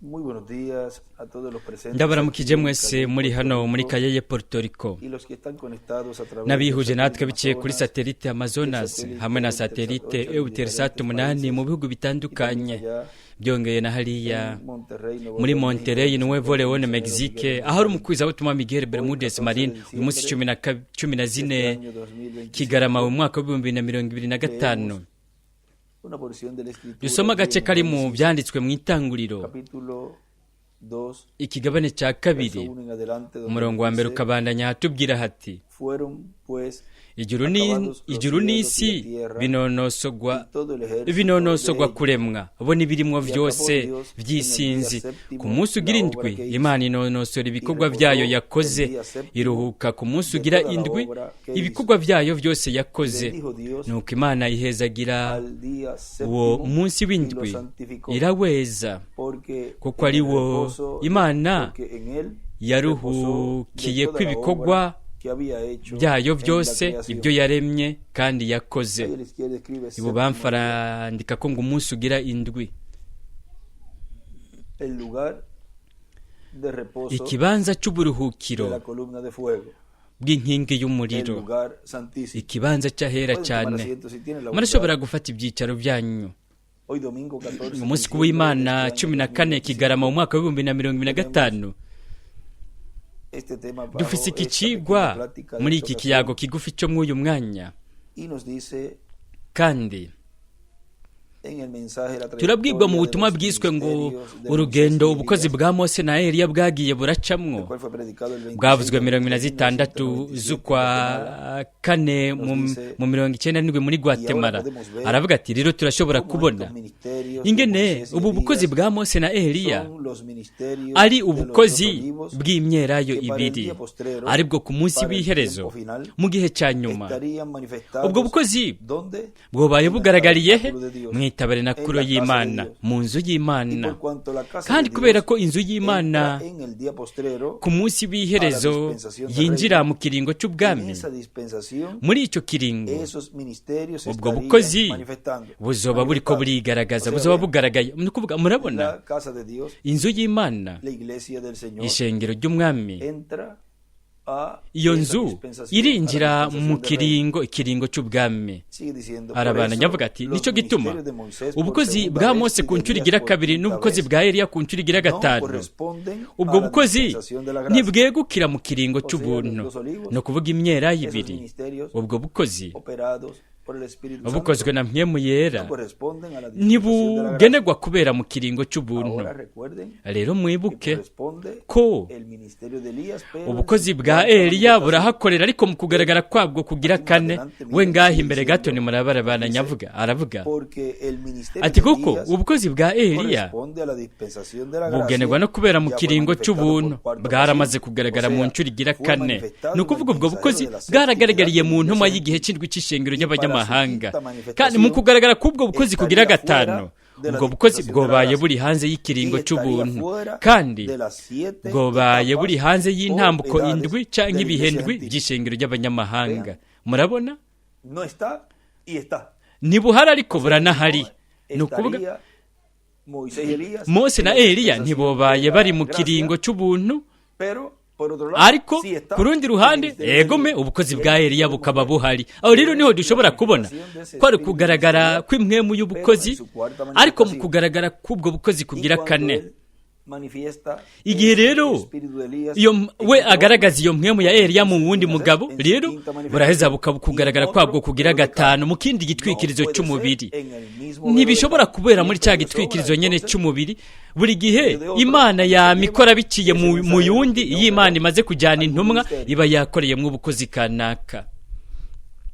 Muy buenos días a todos los presentes Ndabaramukije aquí en mwese Cayey, muri Puerto hano muri Rico Kayeye Puerto Rico y los que están conectados a través del n'abihuje satélite natwe biciye kuri Amazonas satelite y el Amazonas satélite hamwe na Eutelsat satelite 8 en Eutelsat diferentes 8 mu países bihugu y también bitandukanye, allá byongeye na hariya en Monterrey, Nuevo muri León, México, Monterrey, donde se Nuevo encuentra el León, misionero Mexique, Miguel aho ari Bermúdez. umukwizabutumwa Miguel Hoy, Bermúdez 14 de Marin, uyu munsi diciembre cumi na de este zine año 2025, Kigarama mu mwaka wa 2025. leemos una porción de la escritura Dusoma allí agace en kari mu Génesis, byanditswe mu itanguriro, capítulo 2, ikigabane cya verso kabiri, 1 en adelante, donde umurongo wa nos mbere dice: ukabandanya ahatubwira hati: Fueron pues Ijuru acabados los ijuru cielos y la n'isi tierra binonosogwa y todo el ejército de binonosogwa ellos. kuremwa bo n'ibirimwo Y acabó vyose Dios en el día vy'isinzi. Ku séptimo munsi ugira la obra indwi que hizo, Imana inonosora y ibikorwa vyayo reposó el yakoze, día séptimo iruhuka ku munsi de ugira toda la indwi obra que hizo. ibikorwa vyayo vyose Y yakoze. bendijo Dios Nuko Imana ihezagira al día uwo séptimo munsi y lo w'indwi, santificó, iraweza, porque kuko en ari el wo reposo, Imana porque en él reposó de yaruhukiye toda la kw'ibikorwa obra que había hecho byayo en la byose, creación. ibyo yaremye kandi yakoze. Ahí a la izquierda escribe Ibubamfu séptimo día, arandika ko ngo umunsi ugira indwi, el lugar de reposo ikibanza de c'uburuhukiro la columna de fuego, bw'inkingi el y'umuriro, lugar santísimo. ikibanza c'ahera Pueden tomar cane. asiento si tienen la Murashobora bondad. gufata ibyicaro byanyu. Hoy domingo 14 de Umunsi diciembre de w'Imana este año 14 Kigarama mu 2025 mwaka wa tenemos 2025, este tema dufise bajo iki esta pequeña cigwa plática de muri esta iki ocasión kiyago kigufi cyo mw'uyu mwanya, y nos dice kandi en el mensaje la turabwirwa mu trayectoria de butumwa los bwiswe ngo ministerios de Moisés urugendo y ubukozi Elías, bwa Mose na Eliya bwagiye el buracamwo, cual fue predicado el 26 bwavuzwe de mirongo ine na octubre de zitandatu 1997 en z'ukwa Guatemala, kane nos mu dice: mu 97 muri Y ahora Guatemala. podemos ver Aravuga ati: rero turashobora cómo kubona estos ministerios de ingene Moisés y ubu bukozi Elías bwa Mose na Eliya son los ministerios ari de los dos ubukozi olivos bw'imyelayo que para el ibiri, día postrero, aribwo ku munsi para el w'iherezo, tiempo final, mu gihe cya nyuma, estarían ubwo manifestados bukozi ¿dónde? bwobaye En el bugaragariye he? tabernáculo de Dios, Mu itaberenakuro en la casa de y'Imana, Dios. mu nzu Y y'Imana. por cuanto la casa Kandi de kubera Dios ko inzu y'Imana entra en el día postrero ku munsi a la w'iherezo dispensación del yinjira reino, mu kiringo en c'ubwami, esa dispensación muri ico kiringo esos ministerios se ubwo estarían bukozi manifestando, buzoba buriko manifestados. O burigaragaza, sea, buzoba vean, bugaragaye. Ni ukuvuga, murabona la casa de Dios, inzu y'Imana, la iglesia del Señor, ishengero ry'umwami, entra a iyo esa nzu dispensación, a la irinjira mu dispensación del reino. kiringo, ikiringo c'ubwami. Sigue diciendo: por Arabandanya eso avuga ati: los nicyo gituma ministerios de Moisés por ubukozi segunda bwa vez Mose y ku de nshuro Elías igira por kabiri quinta n'ubukozi vez bwa Eliya ku nshuro igira no gatanu, corresponden ubwo a la bukozi dispensación de la gracia. ntibwegukira mu kiringo O sea, los c'ubuntu. dos olivos, Ni ukuvuga imyelayo esos ibiri, ministerios ubwo bukozi operados por el Espíritu bukozwe Santo na mpwemu yera no corresponden a la dispensación de la gracia. ntibugenerwa kubera mu kiringo c'ubuntu. Ahora recuerden Rero que mwibuke corresponde ko el ministerio de Elías, pero en ubukozi su bwa cuarta Eliya manifestación. burahakorera, ariko mu kugaragara kwabwo kugira Aquí más kane. adelante, We miren, ngaha sigue imbere gato diciendo, nimurabarabana dice: nyavuga, aravuga porque el ministerio ati: de kuko Elías ubukozi bwa Eliya corresponde a la dispensación de la bugenerwa gracia, no kubera mu ya fue kiringo manifestado por c'ubuntu, cuarta ocasión. bwaramaze O kugaragara mu sea, nshuro igira fue kane. manifestado Ni en el ukuvuga ubwo mensajero bukozi de la séptima edad bwaragaragariye de la mu ntuma iglesia y'igihe gentil. c'indwi c'ishengero Y para su ry'abanyamahanga, quinta kandi mu manifestación kugaragara k'ubwo bukozi kugira estaría gatanu, fuera de la ubwo bukozi dispensación de la bwobaye gracia buri hanze y y'ikiringo estaría c'ubuntu, fuera kandi de las siete bwobaye buri etapas hanze o y'intambuko edades indwi canke de la ibihe iglesia ndwi gentil. by'ishengero ry'abanyamahanga. Vean, Murabona, no está y está. ntibuhari ariko O sea que buranahari. no Ni ukuvuga estaría Moisés y Elías Mose en na la Eliya dispensación de ntibobaye bari la mu gracia, kiringo c'ubuntu, pero por otro lado ariko sí ku está rundi el ruhande ministerio de egome Elías. ubukozi Y bwa ahí Eliya podemos bukaba ver buhari. Aho rero que niho es la dushobora kubona manifestación de ese ko ari espíritu ukugaragara ministerial, kw'impwemu pero en y'ubukozi, su cuarta ariko mu manifestación. kugaragara k'ubwo bukozi Y kugira cuando kane. él manifiesta Igihe ese rero espíritu de Elías iyo en we otro hombre, agaragaza iyo mpwemu ya como Eliya mu dice wundi viene a ser mugabo, en su rero quinta buraheza manifestación bukaba y en ukugaragara kwabwo otro kugira velo de carne. gatanu mu kindi No gitwikirizo puede ser c'umubiri. en el mismo velo de Ntibishobora carne. kubera muri Siempre cya Dios obra gitwikirizo nyene entonces c'umubiri. Buri gihe medio de otro Imana y se yama lleva ikora biciye ese mu mu mensajero que yundi. tenía Iyo Imana operado imaze kujyana algún intumwa, ministerio. iba yakoreyemwo ubukozi kanaka.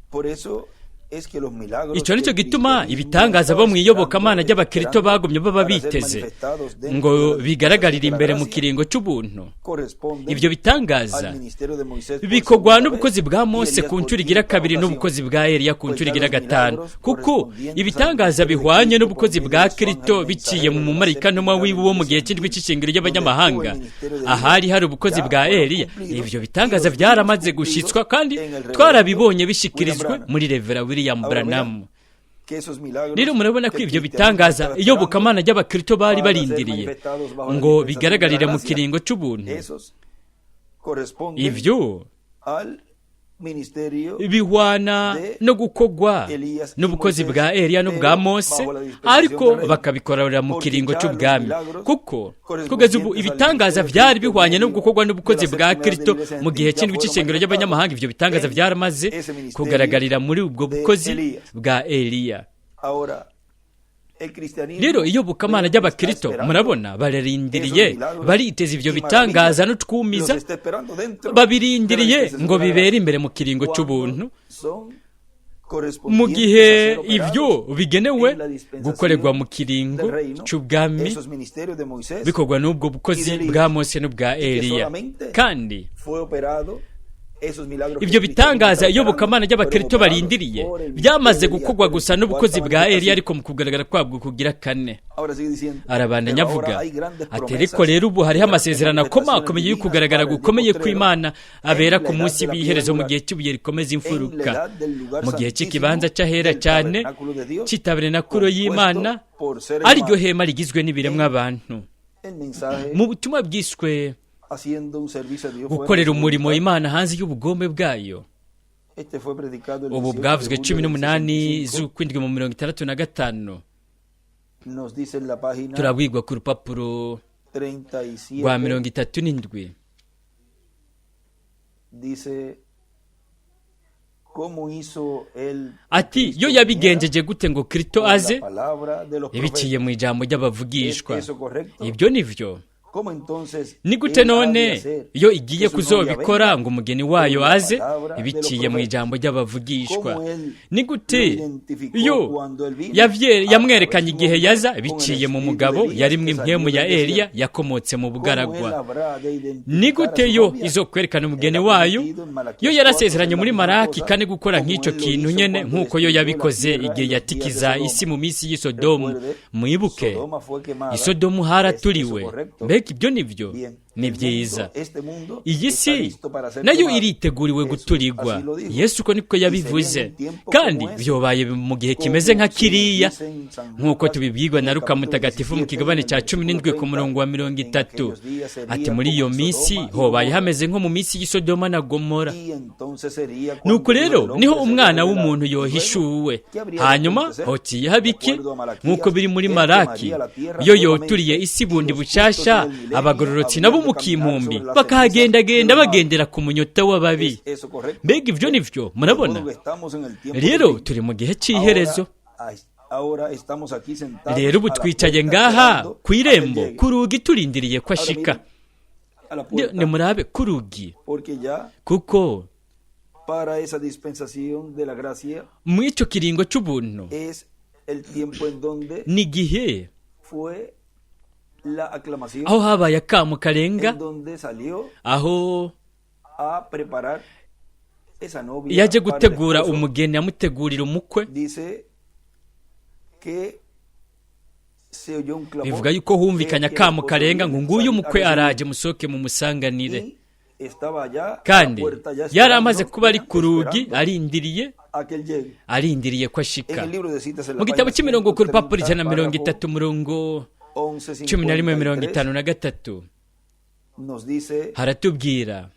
Por eso es que los milagros Ico que nico el gituma cristianismo ibitangaza estaba bo mw'iyobokamana esperando, ry'abakristo esperando bagumye baba para ser biteze manifestados dentro ngo de la dispensación bigaragarire de la imbere mu gracia, kiringo c'ubuntu, corresponden ivyo bitangaza al ministerio de Moisés por bikorwa segunda vez n'ubukozi bwa y Mose Elías ku por nshuro igira quinta kabiri ocasión. n'ubukozi bwa Eliya ku Pues nshuro ya igira los gatanu, milagros kuko correspondientes al ibitangaza ministerio de bihwanye Cristo por n'ubukozi medio bwa de su Kristo ángel biciye mu mensajero de la mumarayika-ntumwa séptima edad de wiwe la wo mu iglesia gihe c'indwi gentil, c'ishengero donde estuvo el ry'abanyamahanga, ministerio de Elías, ahari hari ubukozi ya bwa fueron Eliya, cumplidos ivyo y bitangaza los vimos vyaramaze cumplidos gushitswa kandi en el reverendo twarabibonye William bishikirizwe Branham. muri Revera William Ahora vean Branham. Rero murabona ko ibyo bitangaza iyobokamana ry'abakristo bari barindiriye ngo bigaragarire mu kiringo cy'ubuntu, ibyo bihwana no gukogwa n'ubukozi bwa Eliya n'ubwa Mose, ariko bakabikorera mu kiringo cy'ubwami, kuko kugeza ubu ibitangaza byari bihwanye no gukogwa n'ubukozi bwa Kristo mu gihe cy'indwi cy'ishengero ry'abanyamahanga. Ibyo bitangaza byaramaze kugaragarira muri ubwo bukozi bwa Eliya. Rero iyobokamana ry'abakristo, murabona, bararindiriye, bariteze ibyo bitangaza n'utwumiza, babirindiriye ngo bibere imbere mu kiringo cy'ubuntu, mu gihe ibyo bigenewe gukorerwa mu kiringo cy'ubwami, bikorwa n'ubwo bukozi bwa Mose n'ubwa Eliya. Kandi ibyo bitangaza iyobokamana ry'abakristo barindiriye byamaze gukorwa gusa n'ubukozi bwa Eliya, ariko mu kugaragara kwabwo kugira kane. Arabandanya avuga ati: ariko rero ubu hariho amasezerano akomakomeye yo kugaragara gukomeye kw'Imana abera ku munsi w'iherezo, mu gihe cy'ibuye rikomeza imfuruka, mu gihe cy'ikibanza cy'ahera cyane cy'itaberenakuro y'Imana, ariryo hema rigizwe n'ibiremwa abantu. Mu butumwa bwiswe gukorera umurimo Imana hanze y'ubugombe bwayo, ubu bwavuzwe 18 z'ukwindwi mu 65, turabwigwa ku rupapuro rwa 37. Ati: yo yabigenjeje gute ngo Kristo aze? Ibiciye mu ijambo ry'abavugishwa. Ibyo ni byo. Ni gute none iyo igiye kuzobikora ngo umugeni wayo aze? Ibiciye mu ijambo ry'abavugishwa. Ni gute iyo yamwerekanye igihe yaza? Biciye mu mugabo yarimwe impwemu ya Eliya yakomotse mu bugaragwa. Ni gute yo izo kwerekana umugeni wayo? Yo yarasezeranye muri Maraki 4 gukora nk'icyo kintu nyene, nk'uko yo yabikoze igihe yatikiza isi mu minsi y'Isodomu. Mwibuke, Isodomu haraturiwe. Mbega ibyo nibyo ni byiza. Iyi si nayo iriteguriwe guturigwa. Yesu uko niko yabivuze, kandi byobaye mu gihe kimeze nka kiriya, nk'uko tubibwirwa na Luka mutagatifu mu kigabane cya 17 ku murongo wa 30. Ati: muri iyo minsi hobaye hameze nko mu minsi y'Isodoma na Gomora. Nuko rero niho umwana w'umuntu yohishuwe. Hanyuma hotiye habiki, nk'uko biri muri Maraki, iyo yoturiye isi bundi bushasha, abagororotsi nabo mu kimpumbi bakahagendagenda bagendera ku munyota w'ababi. Mbega ibyo ni byo. Murabona rero turi mu gihe cy'iherezo. Rero ubu twicaye ngaha ku irembo, ku rugi, turindiriye ko ashika. Nimurabe ku rugi, kuko mu icyo kiringo cy'ubuntu ni igihe aho habaye akamu karenga, aho yaje gutegura umugeni, amutegurira umukwe. Bivuga yuko humvikanye akamu karenga ngo: nguyu umukwe araje, musohoke mumusanganire. Kandi yari amaze kuba ari ku rugi, arindiriye, arindiriye ko ashika. Mu gitabo cy'imirongo ku rupapuro 130 murongo 11:53 haratubwira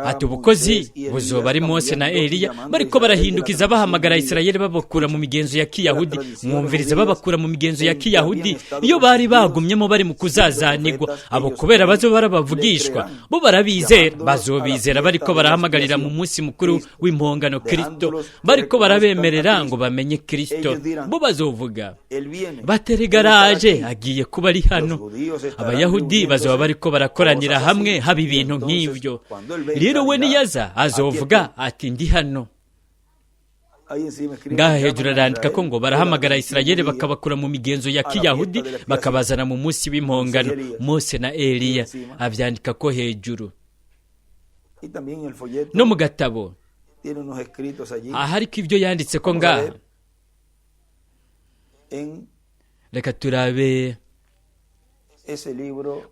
ati: ubukozi buzoba ari Mose na Eliya bariko barahindukiza, bahamagara Isirayeli babakura mu migenzo ya Kiyahudi. Mwumviriza, babakura mu migenzo ya Kiyahudi iyo bari bagumyemo bari mu kuzazanigwa. Abo kubera bazo barabavugishwa, bo barabizera, bazobizera bariko barahamagarira mu munsi mukuru w'impongano Kristo, bariko barabemerera ngo bamenye Kristo. Bo bazovuga bateregaraje, agiye kuba ari hano. Abayahudi bazoba bariko barakoranira hamwe, haba ibintu nk'ibyo. Rero we niyaza azovuga ati: ndi hano. Ngaha hejuru arandika ko ngo barahamagara Isirayeli bakabakura mu migenzo ya Kiyahudi, bakabazana mu munsi w'impongano. Mose na Eliya abyandika ko hejuru. No mu gatabo ahari ko ibyo yanditse ko ngaha. Reka turabe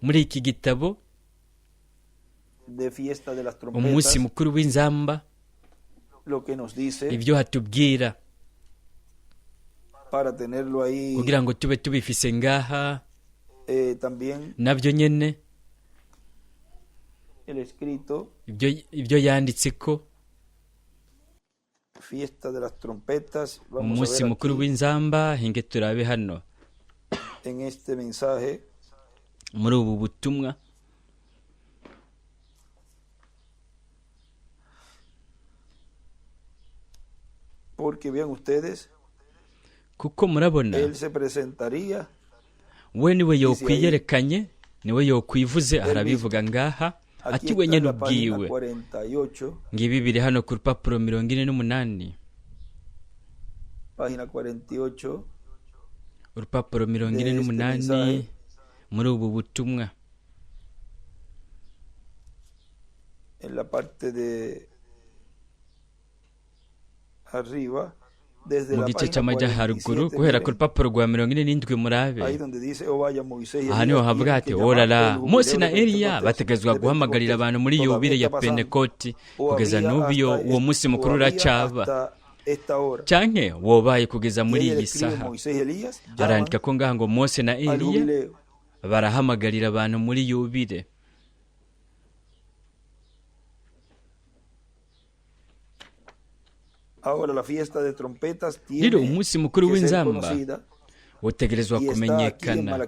muri iki gitabo umunsi mukuru w'inzamba, ibyo hatubwira. Kugira ngo tube tubifise ngaha nabyo nyene ibyo yanditse ko umunsi mukuru w'inzamba. Hinge turabe hano muri ubu butumwa. Kuko murabona we niwe yokwiyerekanye, niwe yokwivuze, arabivuga ngaha ati we nyene ubwiwe. Ngibi biri hano ku rupapuro 48, urupapuro 48 muri ubu butumwa. Mu gice cy'amajyaruguru guhera ku rupapuro rwa 47 murabe. Aha niho havuga hati orara Mose na Eliya bategezwa guhamagarira abantu muri yubile ya Pentekoti, kugeza n'ubu uwo munsi mukuru uracaba canke wobaye kugeza muri iyi saha. Arandika ko ngaha ngo Mose na Eliya barahamagarira abantu muri yubile. Rero umunsi mukuru w'inzamba utegerezwa kumenyekana,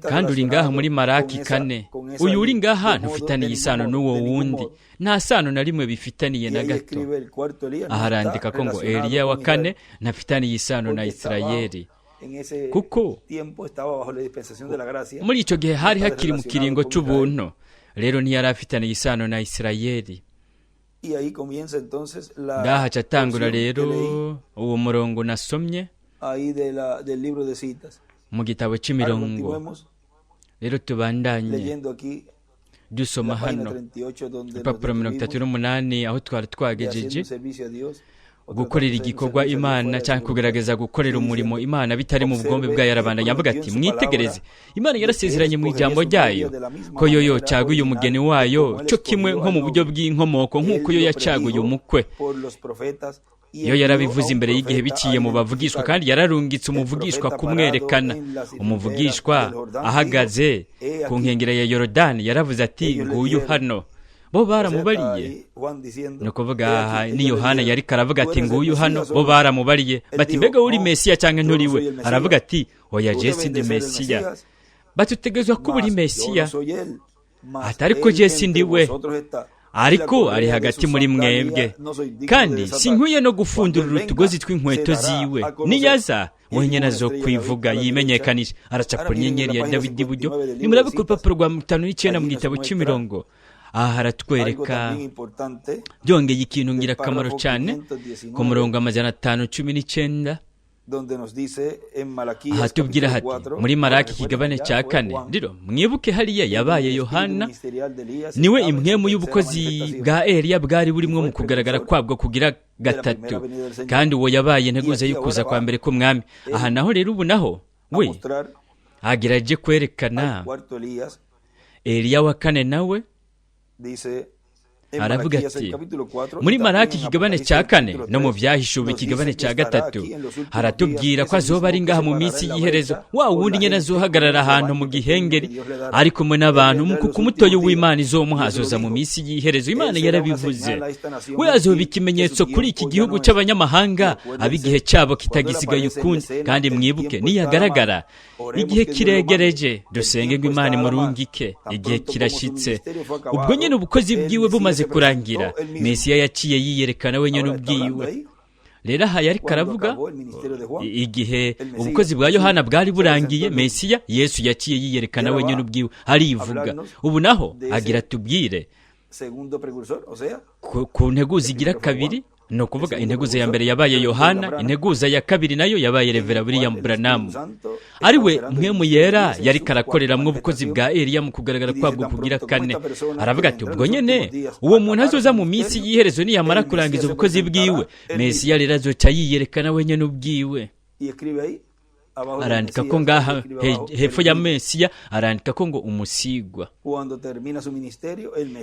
kandi uri ngaha muri Maraki 4. Uyu uri ngaha ntufitaniye isano n'uwo wundi, nta sano na rimwe bifitaniye na gato. Aha arandika ko ngo Eliya wa kane ntafitaniye isano na Isirayeli, kuko muri icyo gihe hari hakiri mu kiringo c'ubuntu, rero ntiyari afitaniye isano na Isirayeli. Ngaha catangura rero uwo murongo nasomye mu gitabo c'imirongo. Rero tubandanye dusoma hano urupapuro 38 aho twari twagejeje gukorera igikorwa Imana cyangwa kugerageza gukorera umurimo Imana bitari mu bugombe bwayo. Arabandanya avuga ati mwitegereze, Imana yarasezeranye mu ijambo ryayo ko yo yocaguye umugeni wayo cyo kimwe nko mu buryo bw'inkomoko nk'uko yo yacaguye umukwe. Yo yarabivuze imbere y'igihe biciye mu bavugishwa, kandi yararungitse umuvugishwa kumwerekana. Umuvugishwa ahagaze ku nkengero ya Yorodani yaravuze ati nguyu hano. Bo baramubariye, ni ukuvuga ni Yohana yari karavuga ati nguyu hano. Bo baramubariye bati mbega uri Mesiya cyangwa nturi we? Aravuga ati oya je sindi Mesiya. Bati utegerezwa kuba uri Mesiya. Ati ariko je sindi we, ariko ari hagati muri mwebwe, kandi sinkwiye no gufundura utugozi tw'inkweto ziwe. Niyaza wenyine azokwivuga yimenyekanisha. Aracapura inyenyeri ya Dawidi iburyo. Nimurabe ku rupapuro rwa 59 mu gitabo cy'imirongo. Aha haratwereka byongeye ikintu ngirakamaro cyane ku murongo 519. Aha tubwira hati muri Maraki ikigabane cya 4, rero mwibuke hariya yabaye Yohana, niwe impwemu y'ubukozi bwa Eliya bwari burimo mu kugaragara kwabwo kugira gatatu, kandi uwo yabaye integuza y'ukuza kwa mbere k'umwami. Aha naho rero ubu naho we agerageje kwerekana Eliya wa kane nawe aravuga ati muri Maraki ikigabane cya 4 no mu Byahishuwe ikigabane cya 3 haratubwira ko azoba ari ngaha mu minsi y'iherezo, wa wundi nyene azohagarara ahantu mu gihengeri ari kumwe n'abantu, mu kumutoyo w'Imana izomuha azoza mu minsi y'iherezo. Imana yarabivuze, we azoba ikimenyetso kuri iki gihugu cy'abanyamahanga abigihe cyabo kitagisigaye ukundi. Kandi mwibuke niyagaragara igihe kiregereje, dusenge ngo Imana imurungike, igihe kirashitse. Ubwo nyene ubukozi bwiwe bumaze kurangira, Mesiya yaciye yiyerekana wenyine ubwiwe. Rero aha yari karavuga igihe ubukozi bwa Yohana bwari burangiye, Mesiya Yesu yaciye yiyerekana wenyine ubwiwe, arivuga. Ubu naho agira tubwire ku nteguza igira kabiri, ni ukuvuga integuza ya mbere yabaye Yohana, integuza ya kabiri nayo yabaye Revera William Branham, ari we mpwemu yera yari karakoreramwo ubukozi bwa Eliya mu kugaragara kwabwo kugira kane. Aravuga ati ubwo nyene uwo muntu azoza mu minsi y'iherezo niyamara kurangiza ubukozi bwiwe, Mesiya rero azoca yiyerekana wenyene ubwiwe. Arandika ko ngaha hepfo ya Mesiya arandika ko ngo umusigwa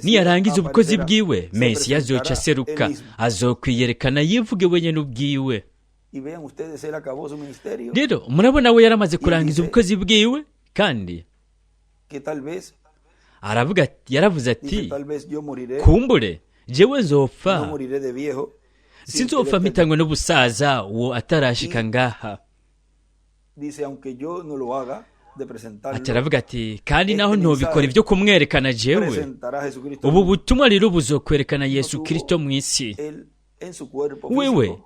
niyarangiza ubukozi bwiwe, Mesiya azoca aseruka, azokwiyerekana yivuge wenyene ubwiwe. Rero murabona we yaramaze kurangiza ubukozi bwiwe, kandi aravuga, yaravuze ati kumbure jewe nzopfa, sinzopfa mpitanywe n'ubusaza uwo atarashika ngaha. Ati aravuga ati kandi naho ntobikora ibyo kumwerekana jewe, ubu butumwa rero buzokwerekana Yesu Kristo mu isi. Wewe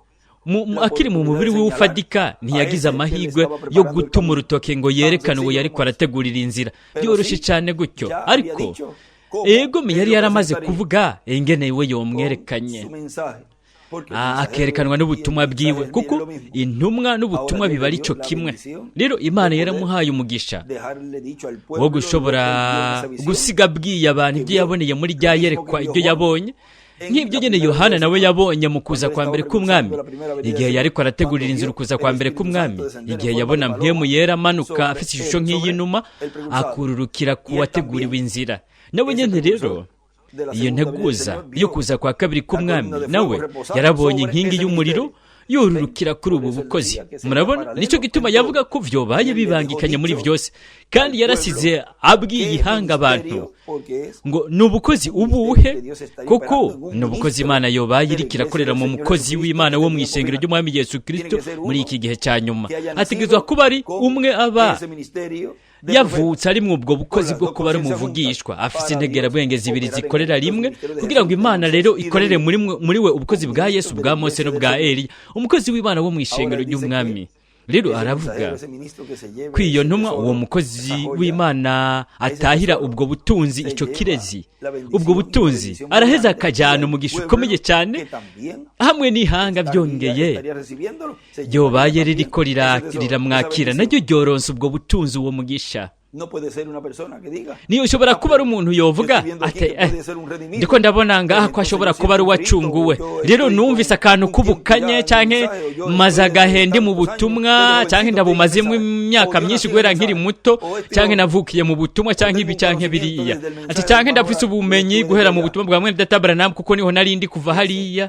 akiri mu mubiri we ufatika ntiyagize amahirwe yo gutuma urutoke ngo yerekane uwo yariko arategurira inzira. Byoroshye cyane gutyo, ariko ego yari yaramaze kuvuga ingene we yomwerekanye, akerekanwa n'ubutumwa bwiwe, kuko intumwa n'ubutumwa biba ari cyo kimwe. Rero Imana yaramuhaye umugisha wo gushobora gusiga abwiye abantu ibyo yaboneye muri rya yerekwa, ibyo yabonye nk'ibyo nyine Yohana nawe yabonye mu kuza kwa mbere k'umwami, igihe yariko arategurira inzira ukuza kwa mbere k'umwami, igihe yabona mpwemu yera amanuka afite ishusho nk'iy'inuma akururukira ku wateguriwe inzira. Nawe nyine rero iyo nteguza yo kuza kwa kabiri k'umwami nawe yarabonye inkingi y'umuriro yorurukira kuri ubu bukozi. Murabona, nicyo gituma yavuga ko vyobaye bibangikanye muri vyose, kandi yarasize abwiye ihanga abantu ngo ni ubukozi ubuhe, kuko ni ubukozi Imana yobaye iriko irakorera mu mukozi w'Imana wo mu ishengero ry'umwami Yesu Kristo muri iki gihe cya nyuma. Ategerezwa kuba ari umwe aba yavutse ari mu ubwo bukozi bwo kuba ari umuvugishwa, afite integerabwenge zibiri zikorera rimwe, kugira ngo Imana rero ikorere muri we ubukozi bwa Yesu, bwa Mose n'ubwa Eliya, umukozi w'Imana wo mu ishengero ry'umwami. Rero aravuga ko iyo ntumwa, uwo mukozi w'Imana atahira ubwo butunzi, icyo kirezi, ubwo butunzi araheza akajyana umugisha ukomeye cyane hamwe n'ihanga, byongeye ryobaye ririko riramwakira naryo ryoronsa ubwo butunzi, uwo mugisha. Niyo ushobora kuba ari umuntu yovuga ati ndiko ndabona ngaha ko ashobora kuba ari uwacunguwe, rero numvise akantu k'ubukanye, canke maze agahe ndi mu butumwa, canke ndabumazemo imyaka myinshi guhera nkiri muto, canke navukiye mu butumwa, canke ibi canke biriya, ati canke ndafise ubumenyi guhera mu butumwa bwa mwene data Branham, kuko niho nari ndi kuva hariya.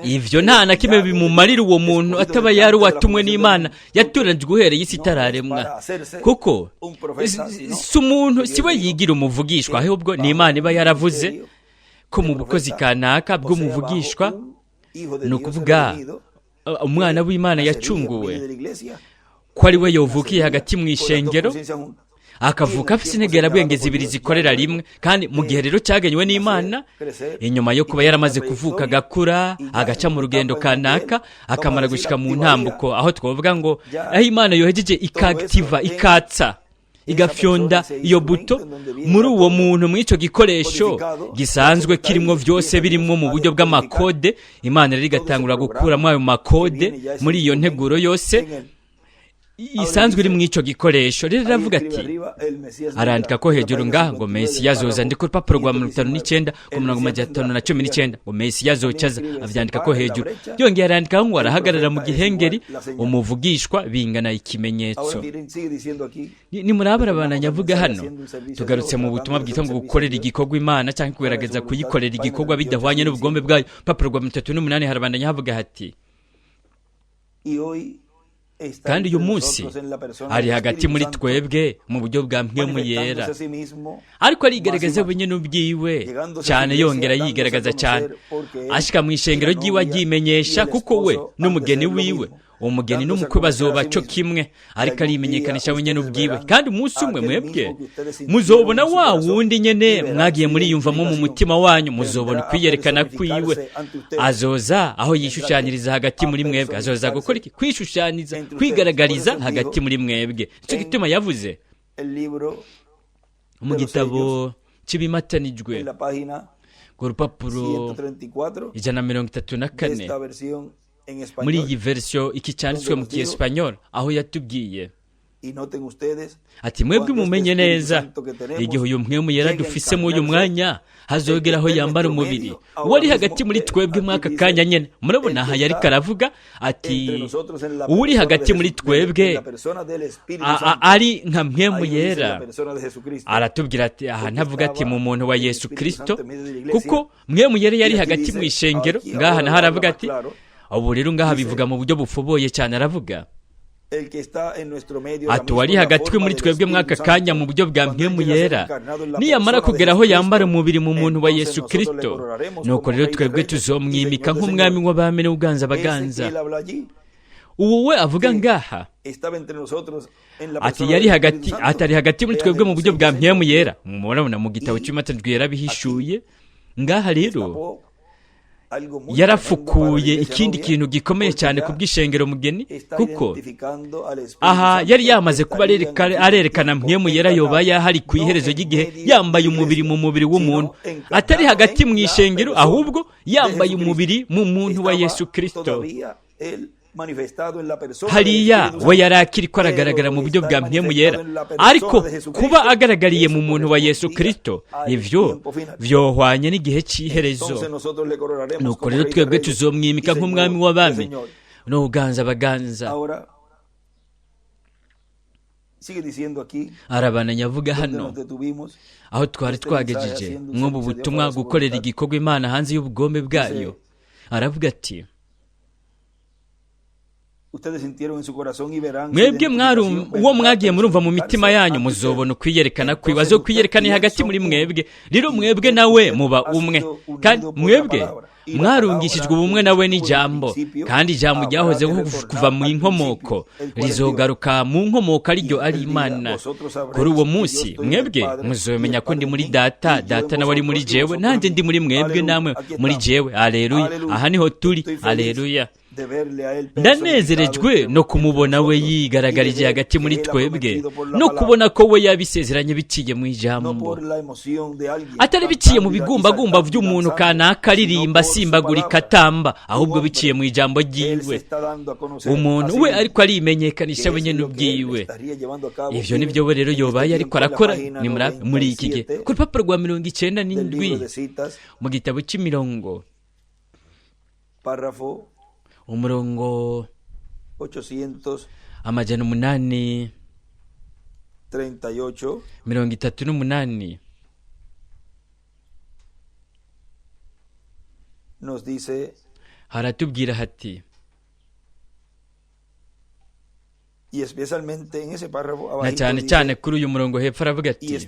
Ivyo nta na kimwe bimumarira uwo muntu ataba yari uwatumwe n'Imana, yatoranijwe uhereye isi itararemwa, kuko si umuntu si we yigira umuvugishwa, ahubwo ni Imana iba yaravuze ko mu bukozi kanaka bw'umuvugishwa, ni ukuvuga umwana w'Imana yacunguwe, ko ari we yovukiye hagati mu ishengero, akavuka afite integerabwenge zibiri zikorera rimwe. Kandi mu gihe rero cyagenywe n'Imana, inyuma yo kuba yaramaze kuvuka, agakura, agaca mu rugendo kanaka, akamara gushika mu ntambuko aho twavuga ngo aho Imana yohejeje ikakitiva, ikatsa, igafyonda iyo buto muri uwo muntu, muri icyo gikoresho gisanzwe kirimo byose, birimo mu buryo bw'amakode, Imana rero igatangura gukuramo ayo makode muri iyo nteguro yose isanzwe iri mu icyo gikoresho. Rero aravuga ati, arandika ko hejuru ngaha ngo Mesiya azoza, ndi ku rupapuro rwa 59 ku murongo 519, ngo Mesiya azocaza, avyandika ko hejuru. Yongeye arandika ngo arahagarara mu gihengeri, umuvugishwa bingana ikimenyetso. Nimurabara avuga hano, tugarutse mu butumwa bwitwa ngo gukorera igikorwa Imana cyangwa kugerageza kuyikorera igikorwa bidahwanye n'ubugombe bwayo. Rupapuro rwa 38 harabandanya havuga hati kandi uyu munsi ari hagati muri twebwe mu buryo bwa mpwemu yera, ariko arigaragaza wenyine ubwiwe cyane, yongera yigaragaza cyane, ashika mu ishengero ry'iwe aryimenyesha, kuko we n'umugeni wiwe, umugeni n'umukwe bazoba cyo kimwe, ariko arimenyekanisha wenyine ubwiwe. Kandi umunsi umwe mwebwe muzobona wa wundi nyene mwagiye muriyumvamo mu mutima wanyu, muzobona ukwiyerekana kwiwe. Azoza aho yishushanyiriza hagati muri mwebwe. Azoza gukora iki? Kwishushanyiriza, kwigaragariza hagati muri mwebwe. Nicyo gituma yavuze mu gitabo cy'ibimatanijwe ku rupapuro 134 muri iyi verisiyo, iki cyanditswe mu kiespanyol, aho yatubwiye ati mwebwe mumenye neza igihe uyu mpwemu yera dufise muri uyu mwanya hazogera aho yambara umubiri, uwari hagati muri twebwe mwaka kanya nyene. Murabona aha yariko aravuga ati uwuri hagati muri twebwe ari nka mpwemu yera. Aratubwira ati aha ntavuga ati mu muntu wa Yesu Kristo, kuko mpwemu yera yari hagati mu ishengero. Ngaha naho aravuga ati Ubu rero ngaha bivuga mu buryo bufoboye cyane, aravuga ati uwari hagati muri twebwe mw'aka kanya mu buryo bwa mpwemu yera, niyamara kugera aho yambara umubiri mu muntu wa Yesu Kristo, nuko rero twebwe tuzomwimika nk'umwami w'abami n'uganza abaganza. Uwo we avuga ngaha ati yari hagati, atari hagati muri twebwe mu buryo bwa mpwemu yera. Murabona mu gitabo cy'imatanijwe yarabihishuye. Ngaha rero yarafukuye ikindi kintu gikomeye cyane ku bw'ishengero mugeni, kuko aha yari yamaze kuba arerekana mpwemu yera yoba yahari ku iherezo ry'igihe, yambaye umubiri mu mubiri w'umuntu, atari hagati mu ishengero, ahubwo yambaye umubiri mu muntu wa Yesu Kristo. Hariya we yari akiri ko aragaragara mu buryo bwa mpwemu yera, ariko kuba agaragariye mu muntu wa Yesu Kristo, ivyo vyohwanye n'igihe cy'iherezo. Nuko rero twebwe tuzomwimika nk'umwami w'abami n'uganza abaganza. Arabananya avuga hano aho twari twagejeje mw'ubu butumwa, gukorera igikorwa Imana hanze y'ubugombe bwayo. Aravuga ati mwebwe uwo mwagiye murumva mu mitima yanyu, muzobona ukwiyerekana kwiwe, azokwiyerekana hagati muri mwebwe. Rero mwebwe nawe muba umwe, kandi mwebwe mwarungishijwe ubumwe nawe n'ijambo, kandi ijambo ryahozeho kuva mu inkomoko rizogaruka mu nkomoko ariryo ari Imana. Kuri uwo munsi mwebwe muzomenya ko ndi muri Data, Data nawe ari muri jewe, nanjye ndi muri mwebwe namwe muri jewe. Aleluya! Aha niho turi. Aleluya! Ndanezerejwe no kumubona we yigaragarije hagati muri twebwe, no kubona ko we yabisezeranye biciye mu ijambo, atari biciye mu bigumbagumba by'umuntu kanaka aririmba asimbagurika atamba, ahubwo biciye mu ijambo ryiwe. Umuntu we ariko arimenyekanisha we nyene ubwiwe. Ivyo nibyo we rero yobaye ariko arakora muri iki gihe. Ku rupapuro rwa 97 mu gitabo cy'imirongo, umurongo 838, haratubwira hati, na cyane cyane kuri uyu murongo hepfo aravuga ati,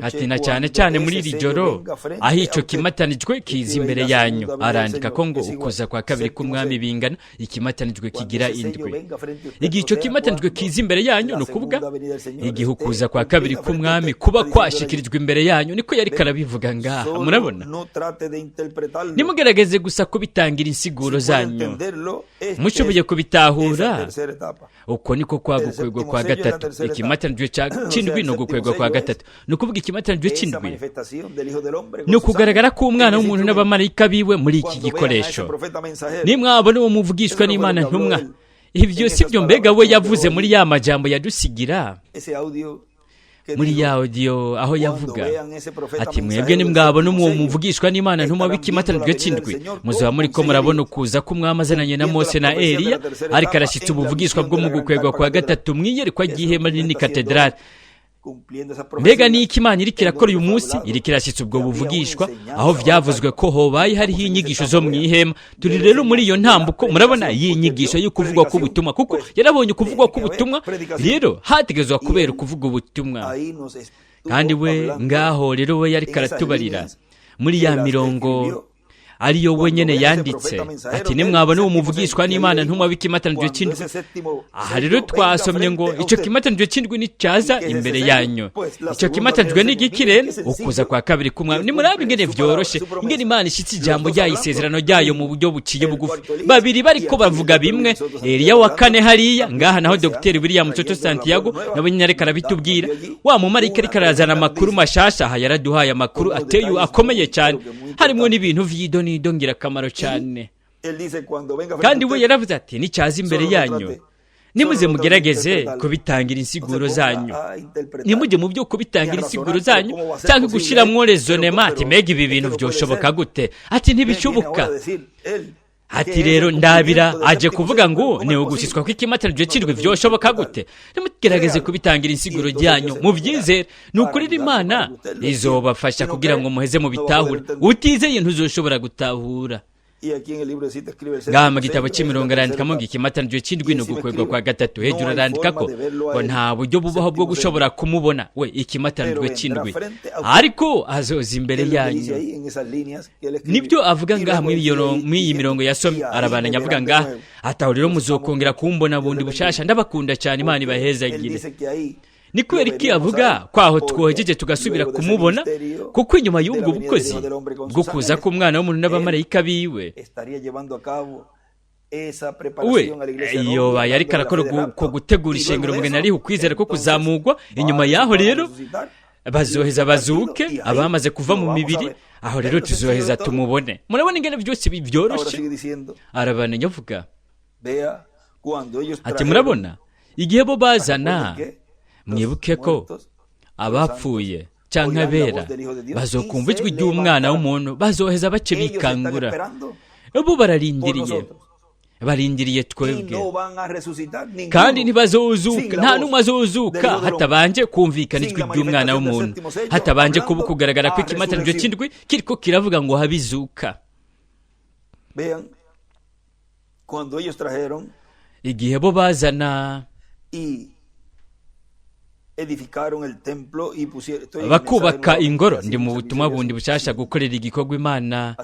ati na cyane cyane muri iri joro aho icyo kimatanijwe kiza imbere yanyu. Arandika ko ngo ukuza kwa kabiri k'umwami bingana ikimatanijwe kigira indwi. Igihe icyo kimatanijwe kiza imbere yanyu, ni ukuvuga igihe ukuza kwa kabiri k'umwami kuba kwashikirijwe imbere yanyu, niko yari karabivuga ngaha. Murabona, nimugerageze gusa kubitangira insiguro zanyu, mushoboye kubitahura. Uko niko kwa gukwegwa kwa gatatu, ikimatanijwe cy'indwi no gukwegwa kwa gatatu. Ni ukuvuga ikimatanijwe cy'indwi ni ukugaragara k'umwana w'umuntu n'abamarayika biwe muri iki gikoresho. Nimwabona uwo muvugishwa n'Imana ntumwa, ibyo si byo mbega we yavuze muri ya majambo yadusigira muri ya audio, aho yavuga ati mwebwe nimwabona uwo muvugishwa n'Imana ntumwa w'ikimatanijwe cy'indwi, muzaba muri ko murabona ukuza k'umwami azananye na Mose na Eliya, ariko arashyitsa ubuvugishwa bwo mu gukwegwa kwa gatatu mw'iyerekwa ry'ihema rinini katedrali. Mbega ni iki Imana iriko irakora uyu munsi? Iriko irashyitsa ubwo buvugishwa aho vyavuzwe ko hobaye hariho inyigisho zo mu ihema. Turi rero muri iyo ntambuko, murabona iyi nyigisho yo kuvugwa k'ubutumwa, kuko yarabonye ukuvugwa k'ubutumwa, rero hategerezwa kubera ukuvuga ubutumwa. Kandi we ngaho rero we yariko aratubarira muri ya mirongo ariyo wenyene yanditse ati nimwabona uwo muvugishwa n'Imana ntumwa w'ikimatanijwe cy'indwi. Aha rero twasomye ngo icyo kimatanijwe cy'indwi nicyaza imbere yanyu. Icyo kimatanijwe ni igiki rero? Ukuza kwa kabiri k'umwami. Nimurabe ingene vyoroshe, ingene Imana ishitse ijambo ryayo, isezerano ryayo mu buryo buciye bugufi. Babiri bariko bavuga bimwe, Eliya wa kane hariya ngaha, naho Dr. William Soto Santiago nabo nyine ariko arabitubwira. Wa mumarayika ariko arazana amakuru mashasha, aha yaraduhaye amakuru ateye akomeye cyane, harimwo n'ibintu vy'idoni ngirakamaro cyane. Kandi we yaravuze ati nicyaza imbere yanyu, nimuze mugerageze kubitangira insiguro zanyu, nimujye mu byo kubitangira insiguro zanyu cyangwa gushiramwo rezonema ati mbega ibi bintu byoshoboka gute, ati ntibishoboka. Ati rero ndabira aje kuvuga ngo ni ugushyitswa kw'ikimatanijwe cy'indwi vyoshoboka gute. Nimugerageze kubitangira insiguro ryanyu muvyizere, ni ukuri Imana izobafasha kugira ngo muheze mu bitahure. Utizeye ntuzoshobora gutahura. Ngaha mu gitabo cy'imirongo arandikamo ngo ikimatanijwe cy'indwi ni ugukwegwa kwa gatatu. Hejuru arandika ko ngo nta buryo bubaho bwo gushobora kumubona we, ikimatanijwe cy'indwi, ariko azoza imbere yanyu. Nibyo avuga ngaha muri iyi mirongo yasomye. Arabandanya avuga ngaha ataho rero muzokongera kumbona bundi bushasha. Ndabakunda cyane, Imana ibahezagire. Ni kubera iki avuga ko aho twohejeje tugasubira kumubona? Kuko inyuma y'ubwo bukozi bwo kuza k'umwana w'umuntu n'abamarayika biwe, we yobaye ariko arakora ko gutegura ishengero umugeni ariho ukwizera ko kuzamugwa. Inyuma y'aho rero bazoheza bazuke abamaze kuva mu mibiri, aho rero tuzoheza tumubone. Murabona ingene byose byoroshe. Arabandanya avuga ati murabona igihe bo bazana, mwibuke ko abapfuye cyangwa abera bazokumva ijwi ry'umwana w'umuntu, bazoheza bace bikangura. Bo bararindiriye, barindiriye twebwe, kandi ntibazozuka, nta n'umwe azozuka hatabanje kumvikana ijwi ry'umwana w'umuntu, hatabanje kuba kugaragara ko ikimatanijwe cy'indwi kiriko kiravuga ngo habizuka. Igihe bo bazana bakubaka ingoro, ndi mu butumwa bundi bushasha, gukorera igikorwa Imana,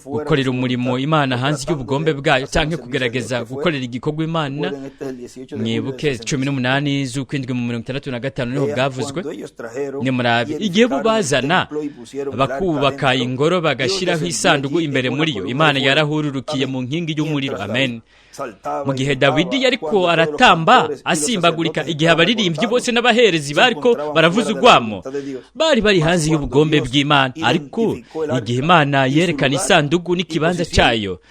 gukorera umurimo Imana hanze y'ubugombe bwayo, cyangwa kugerageza gukorera igikorwa Imana. Mwibuke 18 z'ukwindwi mu 65 niho bwavuzwe. Nimurabe igihe bo bazana bakubaka ingoro bagashyiraho isanduku imbere muri yo, Imana yarahururukiye mu nkingi y'umuriro. Amen. Mu gihe Dawidi yariko aratamba asimbagurika, igihe abaririmbyi bose n'abaherezi bariko baravuza urwamo, bari hanze y'ubugombe bw'Imana. Ariko igihe Imana yerekana isanduku n'ikibanza cyayo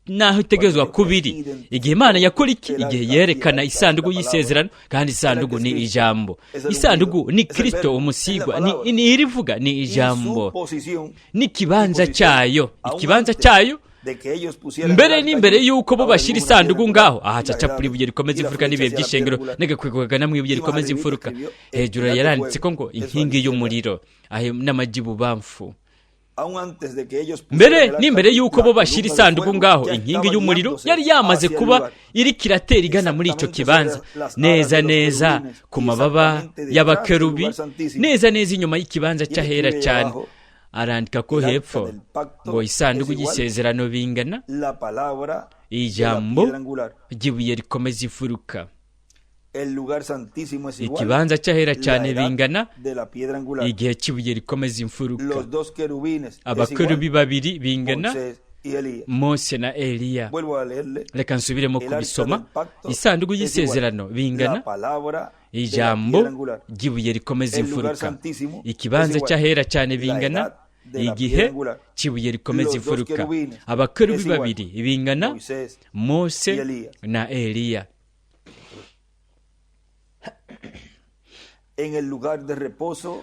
naho itegerezwa kubiri, igihe Imana yakora iki? Igihe yerekana isanduku y'isezerano, kandi isanduku ni ijambo, isanduku ni Kristo umusigwa, ni irivuga ni ijambo, n'ikibanza cyayo, ikibanza cyayo mbere n'imbere y'uko bo bashyira isanduku ngaho, aha cacapura ibuye rikomeza imfuruka n'ibihe by'ishengero n'agakwego kagana mu ibuye rikomeza imfuruka. Hejuru yaranditse ko ngo inkingi y'umuriro n'amagi bubamfu. Mbere n'imbere y'uko bo bashyira isanduku ngaho, inkingi y'umuriro yari yamaze kuba iri kiratera igana muri icyo kibanza, neza neza ku mababa y'abakerubi, neza neza inyuma y'ikibanza cy'ahera cyane. Arandika ko hepfo ngo isanduku y'isezerano bingana ijambo ry'ibuye rikomeza imfuruka, ikibanza cy'ahera cyane bingana igihe cy'ibuye rikomeza imfuruka, abakerubi babiri bingana Mose na Eliya. Reka nsubiremo kubisoma. Isanduku y'isezerano bingana ijambo ry'ibuye rikomeza imfuruka, ikibanza cy'ahera cyane bingana igihe cy'ibuye rikomeza imfuruka, abakerubi babiri bingana Mose na Eliya.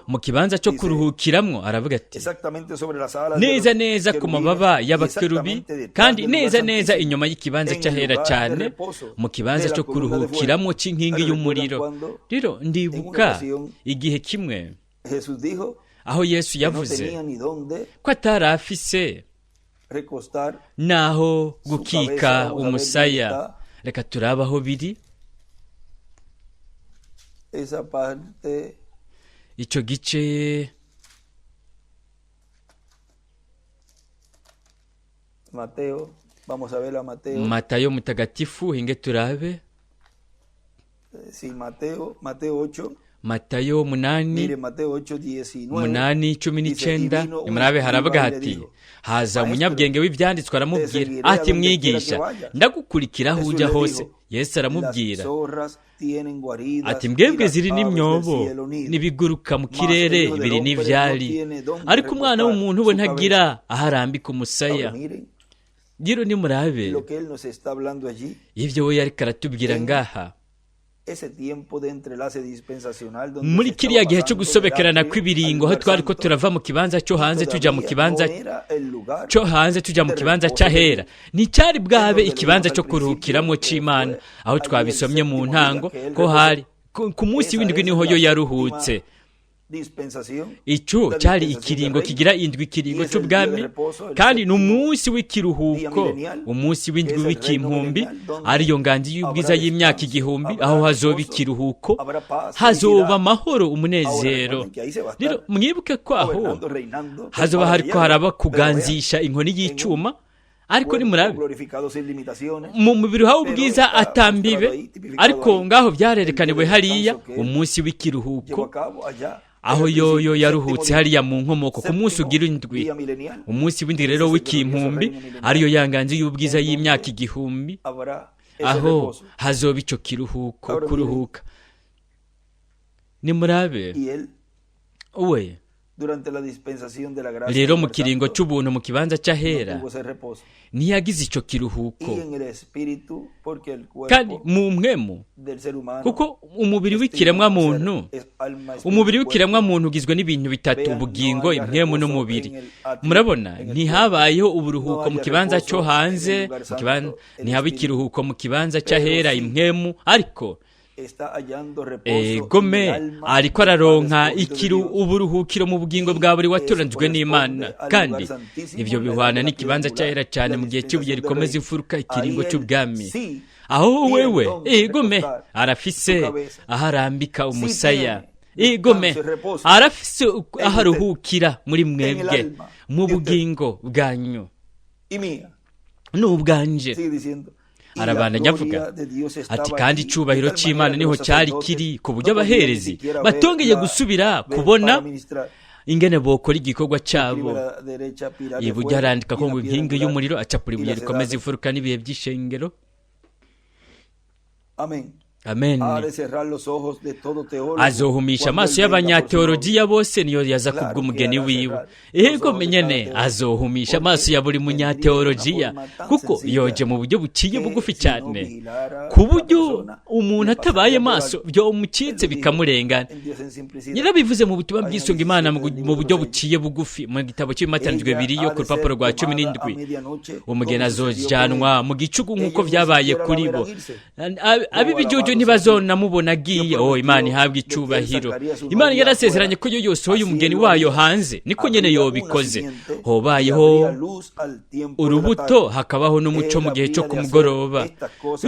Mu kibanza cyo kuruhukiramwo aravuga ati neza neza ku mababa y'abakerubi, kandi neza neza inyuma y'ikibanza cy'ahera cyane, mu kibanza cyo kuruhukiramwo cy'inkingi y'umuriro. Rero ndibuka igihe kimwe aho Yesu yavuze ko atari afise naho gukika umusaya. Reka turabe aho biri. Icyo gice Matayo mutagatifu, hinge turabe Matayo 8 8:19. Nimurabe haravuga hati haza umunyabwenge w'ibyanditswe aramubwira ati mwigisha, ndagukurikira aho ujya hose. Yesu aramubwira ati mbwebwe ziri n'imyobo n'ibiguruka mu kirere biri n'ivyari, ariko umwana w'umuntu we ntagira aho arambika umusaya. Rero nimurabe ibyo we yariko aratubwira ngaha muri kiriya gihe cyo gusobekerana kw'ibiringo, aho twari ko turava mu kibanza cyo hanze tujya mu kibanza cyo hanze tujya mu kibanza cy'ahera, nticyari bwabe ikibanza cyo kuruhukiramo cy'Imana, aho twabisomye mu ntango ko hari ku munsi w'indwi niho yo yaruhutse. Icyo cyari ikiringo kigira indwi, ikiringo cy'ubwami, kandi ni umunsi w'ikiruhuko, umunsi w'indwi w'ikimpumbi, ariyo nganji y'ubwiza y'imyaka 1000, aho hazoba ikiruhuko, hazoba amahoro, umunezero. Rero mwibuke ko aho hazoba hariko haraba kuganzisha inkoni y'icyuma, ariko nimurabe mu mubiri hawe ubwiza atambibe, ariko ngaho byarerekaniwe hariya umunsi w'ikiruhuko, aho yoyo yaruhutse hariya mu nkomoko ku munsi ugira indwi, umunsi w'indwi rero w'ikimpumbi, ariyo yanganzi y'ubwiza y'imyaka 1000, aho hazoba ico kiruhuko, kuruhuka. Nimurabe we rero mu kiringo cy'ubuntu mu kibanza cy'ahera ntiyagize icyo kiruhuko, kandi mu mwemu, kuko umubiri w'ikiremwa muntu, umubiri w'ikiremwa muntu ugizwe n'ibintu bitatu: ubugingo, impwemu n'umubiri. Murabona ntihabayeho uburuhuko mu kibanza cyo hanze, ntihaba ikiruhuko mu kibanza cy'ahera impwemu, ariko egome ariko araronka uburuhukiro mu bugingo bwa buri watoranijwe n'Imana, kandi ibyo bihwana n'ikibanza cy'ahera cyane mu gihe cy'ibuye rikomeza imfuruka, ikiringo cy'ubwami, aho wewe egome arafise aho arambika umusaya, egome arafise aho aruhukira muri mwebwe, mu bugingo bwanyu n'ubwanje. Arabandanya avuga ati kandi icyubahiro cy'Imana niho cyari kiri, ku buryo abaherezi batongeye gusubira kubona ingene bokora igikorwa cyabo. Iburyo arandika ko ngo inkingi y'umuriro acapura ibuye rikomeza imfuruka n'ibihe by'ishengero. Amen. Azohumisha amaso y'abanyateologiya bose, niyo yaza kubw'umugeni wiwe. Ego menyene azohumisha amaso ya buri munyateologiya, kuko yoje mu buryo buciye bugufi cyane, ku buryo umuntu atabaye maso byo umucitse bikamurengana. Nyirabivuze mu butumwa bw'isonga Imana mu buryo buciye bugufi mu gitabo cy'ibimatanijwe biriyo ku rupapuro rwa 17. Umugeni azojanwa mu gicuku nk'uko byabaye kuri bo. Abibijuju ntibazonamubona agiye. Oh, Imana ihabwa icubahiro. Imana yarasezeranye ko yo yosohoye umugeni wayo hanze, niko nyene yobikoze. Hobayeho urubuto, hakabaho n'umuco mu gihe cyo kumugoroba.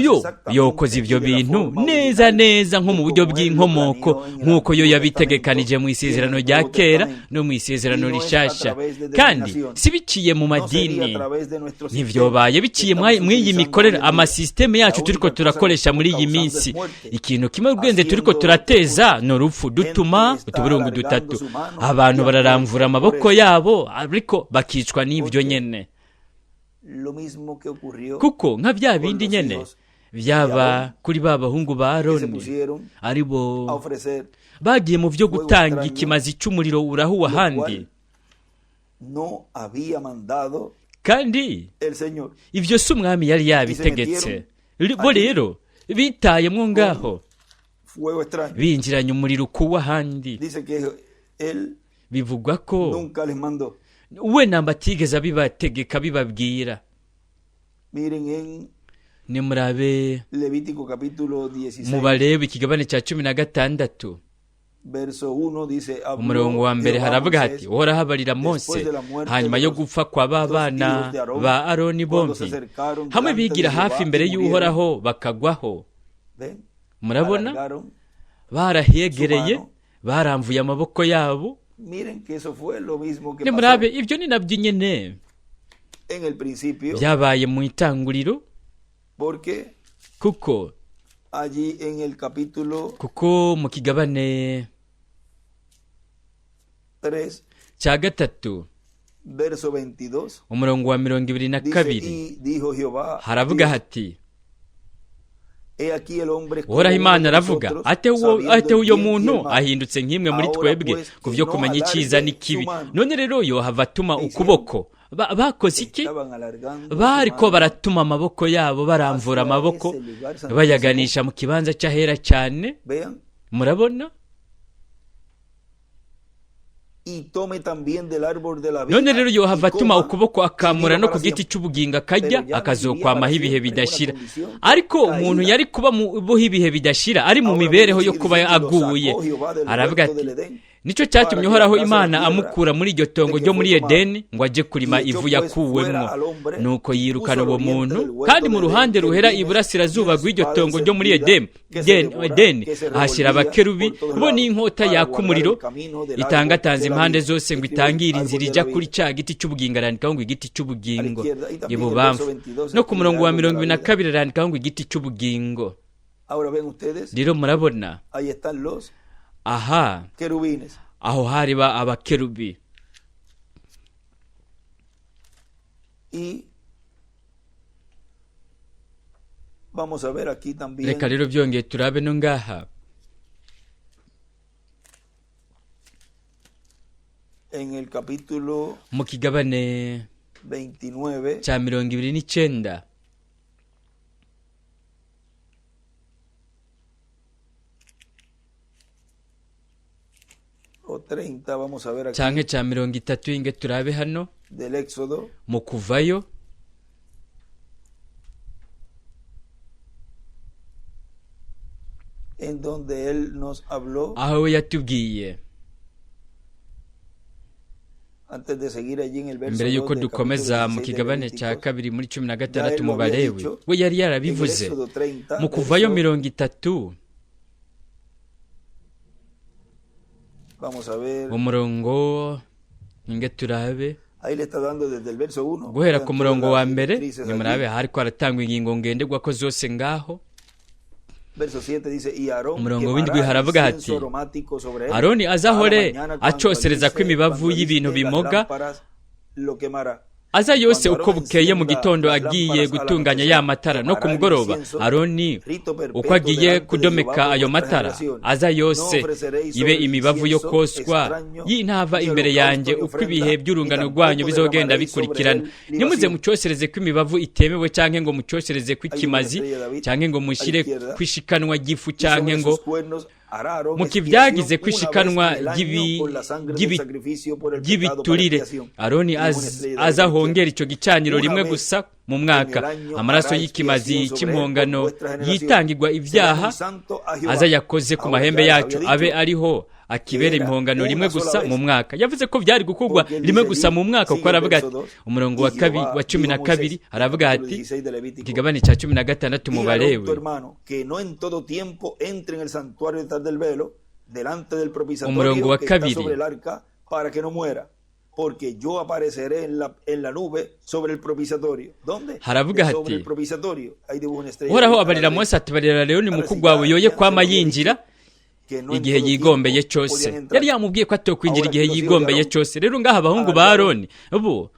Yo yokoze ibyo bintu neza neza nko mu buryo bw'inkomoko, nk'uko yo yabitegekanije mu isezerano rya kera no mu isezerano rishasha, kandi si biciye mu madini. Ntivyobaye biciye mw'iyi mikorere, amasisiteme yacu turiko turakoresha muri iyi minsi. Ikintu kimwe ubwenge turiko turateza ni urupfu, dutuma utuburungu dutatu. Abantu bararamvura amaboko yabo, ariko bakicwa n'ibyo nyene, kuko nka bya bindi nyene byaba kuri ba bahungu ba Aroni, aribo bagiye mu byo gutanga ikimazi cy'umuriro urahuwa ahandi, kandi ibyo si umwami yari yabitegetse. Bo rero bitayemwo ngaho, binjiranye umuriro kuwa ahandi. Bivugwa ko we namba atigeze abibategeka bibabwira. Nimurabe mubarebe ikigabane cya 16 umurongo wa mbere, haravuga hati: Uhoraho abarira Mose hanyuma yo gupfa kwa ba bana ba Aroni bombi, hamwe bigira hafi imbere y'Uhoraho bakagwaho. Murabona barahegereye, baramvuye amaboko yabo. Nimurabe ibyo ni nabyo nyene byabaye mu itanguriro, kuko mu kigabane cya 3 umurongo wa 22 haravuga hati: Uhoraho Imana aravuga ate uyo muntu ahindutse nk'imwe muri twebwe ku byo kumenya icyiza n'ikibi, none rero yohava atuma ukuboko. Bakoze iki? Bariko baratuma amaboko yabo, baramvura amaboko bayaganisha mu kibanza cy'ahera cyane. Murabona? None rero yohava atuma ukuboko akamura no ku giti cy'ubugingo akajya, akazokwamaho ibihe bidashira. Ariko umuntu yari kuba buho ibihe bidashira ari mu mibereho yo kuba aguye. Aravuga ati: Nicyo cyatumye Uhoraho Imana amukura muri iryo tongo ryo muri Edeni ngo ajye kurima ivu yakuwemwo. Nuko yirukana uwo muntu, kandi mu ruhande ruhera iburasirazuba rw'iryo tongo ryo muri Edeni ahashyira abakerubi bo n'inkota yaka umuriro itangatanze impande zose ngo itangire inzira ijya kuri cya giti cy'ubugingo. Arandikaho ngo igiti cy'ubugingo ibubamfu, no ku murongo wa 22 arandikaho ngo igiti cy'ubugingo. Rero murabona aha aho hari ba abakerubi. Reka rero byongeye turabe no ngaha mu kigabane cya 29. Canke ca 30 inge turabe hano mu kuvayo. Aho yatubwiye mbere yuko dukomeza mu kigabane cya 2 muri 16 mu Balewi, we yari yarabivuze mu kuvayo 30 umurongo inge turabe guhera ku murongo wa mbere. Nimurabe hariko haratangwa ingingo ngenderwa ko zose ngaho. Umurongo w'indwi haravuga hati: Aroni azahore acosereza ko imibavu y'ibintu bimoga aza yose uko bukeye mu gitondo agiye gutunganya ya matara, no ku mugoroba Aroni uko agiye kudomeka ayo matara aza yose ibe imibavu yo koswa y'intava imbere yanjye, uko ibihe by'urungano rwanyu bizogenda bikurikirana. Nimuze mucosereze ko imibavu itemewe, canke ngo mucosereze ko ikimazi, canke ngo mushyire kwishikanwa gifu, canke ngo mukibyagize kwishikanwa ry'ibiturire. Aroni azahongera icyo gicaniro rimwe gusa mu mwaka, amaraso y'ikimazi cy'impongano yitangirwa ibyaha aza yakoze ku mahembe yacu abe ariho akibera impongano rimwe gusa mu mwaka. Yavuze ko byari gukorwa rimwe gusa mu mwaka, kuko aravuga ati umurongo wa 12 aravuga ati ikigabane cya 16 mu Balewi, umurongo wa 2 haravuga hati: Uhoraho abarira Mose ati barira Aroni mukuru wawe yoye kwama yinjira igihe yigombeye cyose. Yari yamubwiye ko atokwinjira igihe yigombeye cyose. Rero ngaha abahungu ba Aroni bo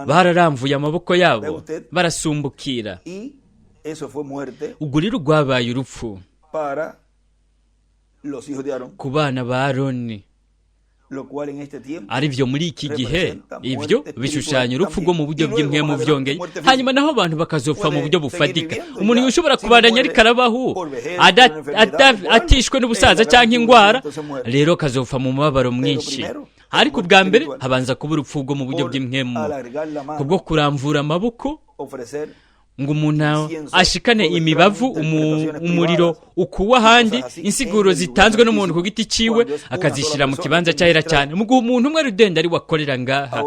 bararamvuye amaboko yabo barasumbukira. Ubwo rero rwabaye urupfu ku bana ba Aroni, ari byo muri iki gihe. Ibyo bishushanya urupfu rwo mu buryo bw'impwemu byongeye, hanyuma naho abantu bakazopfa mu buryo bufatika. Umuntu ushobora kubandanya ariko arabaho atishwe n'ubusaza cyangwa indwara, rero akazopfa mu mubabaro mwinshi. Ariko ubwa mbere habanza kuba urupfu rwo mu buryo bw'impwemu, kubwo kuramvura amaboko ngo umuntu ashikane imibavu umuriro ukuwa ahandi, insiguro zitanzwe n'umuntu ku giti ciwe akazishyira mu kibanza cyahera cyane, mu gihe umuntu umwe rudenda ari wakorera ngaha.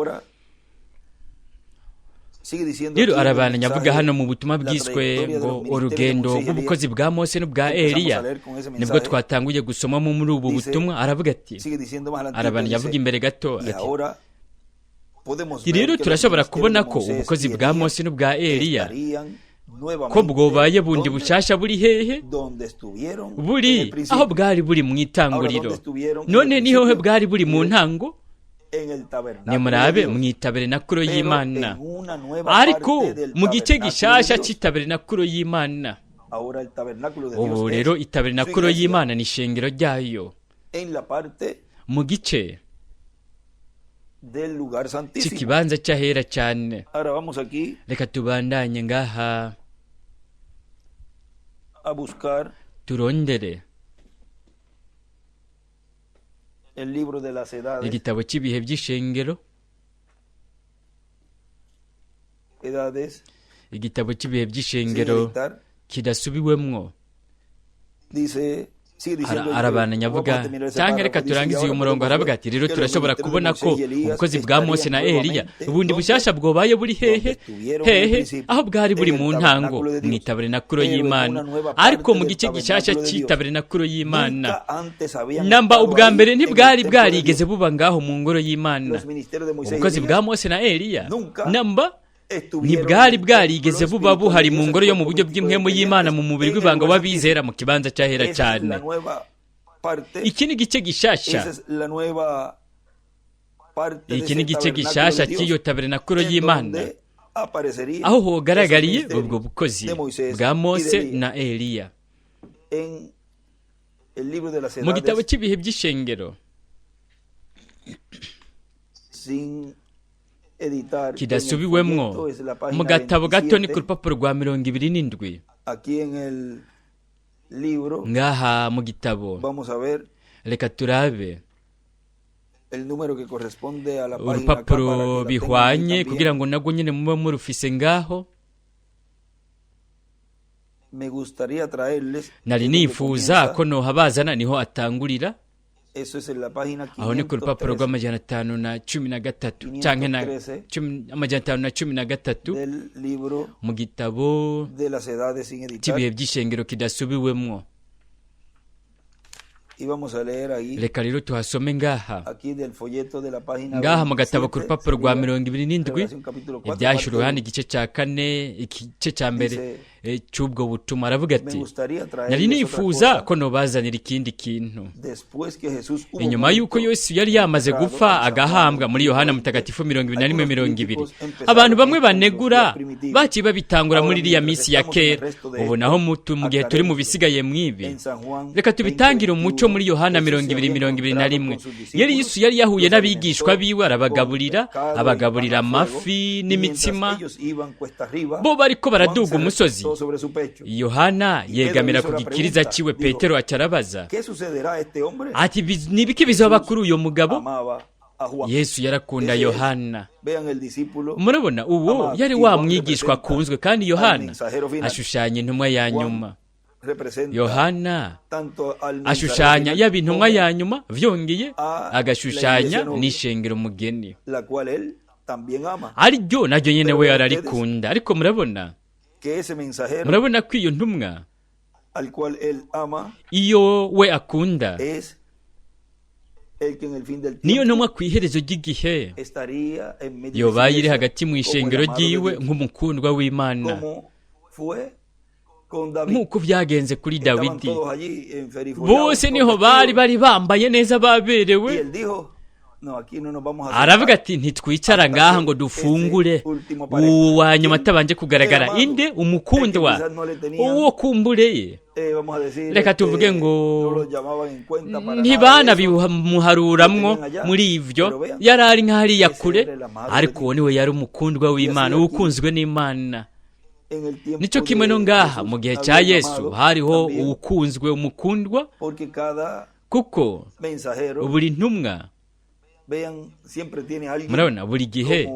Rero arabandanya avuga hano mu butumwa bwiswe ngo urugendo rw'ubukozi bwa Mose n'ubwa Eliya, nibwo twatanguye gusomamo muri ubu butumwa. Aravuga ati, arabandanya avuga imbere gato ati rero turashobora kubona ko ubukozi bwa Mose n'ubwa Eliya ko bwobaye bundi bushasha buri hehe? Buri aho bwari buri mu itanguriro. None niho he bwari buri mu ntango? Nimurabe mu itaberenakuro y'Imana, ariko mu gice gishasha cy'itaberenakuro y'Imana. Ubu rero itaberenakuro y'Imana ni ishengero ryayo mu gice cy'ikibanza cy'ahera cyane. Reka tubandanye ngaha turondere igitabo cy'ibihe by'ishengero, igitabo cy'ibihe by'ishengero kidasubiwemwo. Arabandanya avuga, cyangwa reka turangize uyu murongo. Aravuga ati rero turashobora kubona ko ubukozi bwa Mose na Eliya ubundi bushyashya bwobaye buri hehe hehe aho bwari buri mu ntango, mu itaberenakuro y'Imana, ariko mu gice gishyashya cy'itaberenakuro y'Imana. Namba ubwa mbere ntibwari bwarigeze buba ngaho mu ngoro y'Imana. Ubukozi bwa Mose na Eliya namba ntibwari bwarigeze buba buhari mu ngoro yo mu buryo bw'impwemu y'Imana, mu mubiri w'ibanga w'abizera, mu kibanza cyahera cyane. Iki ni igice gishasha, iki ni igice gishasha cy'iyo taberenakuro y'Imana, aho hogaragariye ubwo bukozi bwa Mose na Eliya. Mu gitabo cy'ibihe by'ishengero kidasubiwemwo, mu gatabo gato ni ku rupapuro rwa 27. Ngaha mu gitabo reka turabe urupapuro bihwanye, kugira ngo nabwo nyine mube murufise ngaho. Nari nifuza ko nohabazana niho atangurira. Aho ni ku rupapuro rw'513 cyangwa na 513 mu gitabo cy'ibihe by'ishengero kidasubiwemwo. Reka rero tuhasome ngaha ngaha mu gatabo ku rupapuro rwa 27, ibyahishuriwe hano igice cya 4, igice cya mbere cy'ubwo butumwa. Aravuga ati nari nifuza ko nobazanira ikindi kintu. Inyuma y'uko Yesu yari yamaze gupfa agahambwa, muri Yohana Mutagatifu 21:20, abantu bamwe banegura baciye babitangura muri iriya minsi ya kera. Ubu naho mu gihe turi mu bisigaye mwibi, reka tubitangire umuco. Muri Yohana 20:21, yari Yesu yari yahuye n'abigishwa biwe, arabagaburira, abagaburira amafi n'imitsima. Bo bariko baraduga umusozi, Yohana yegamira ku gikiriza ciwe. Petero acarabaza ati nibiki bizoba kuri uyo mugabo? Yesu yarakunda Yohana. Murabona uwo yari wa mwigishwa akunzwe, kandi Yohana ashushanya intumwa ya nyuma. Yohana ashushanya yaba intumwa ya nyuma, vyongeye agashushanya n'ishengero mugeni, ariryo naryo nyene we ararikunda. Ariko murabona ko iyo ntumwa iyo we akunda niyo ntumwa ku iherezo ry'igihe yobaye iri hagati mu ishengero ryiwe nk'umukundwa w'Imana, nk'uko byagenze kuri Dawidi. Bose niho bari bambaye neza, baberewe. Aravuga ati ntitwicara ngaha ngo dufungure uwo wa nyuma atabanje kugaragara. Inde? Umukundwa, uwo kumbureye. Reka tuvuge ngo ntibanabimuharuramwo muri ivyo, yari ari nk'ahariya kure, ariko uwo niwe yari umukundwa w'Imana, uwukunzwe n'Imana. Nico kimwe no ngaha mu gihe cya Yesu hariho uwukunzwe, umukundwa, kuko buri ntumwa, murabona buri gihe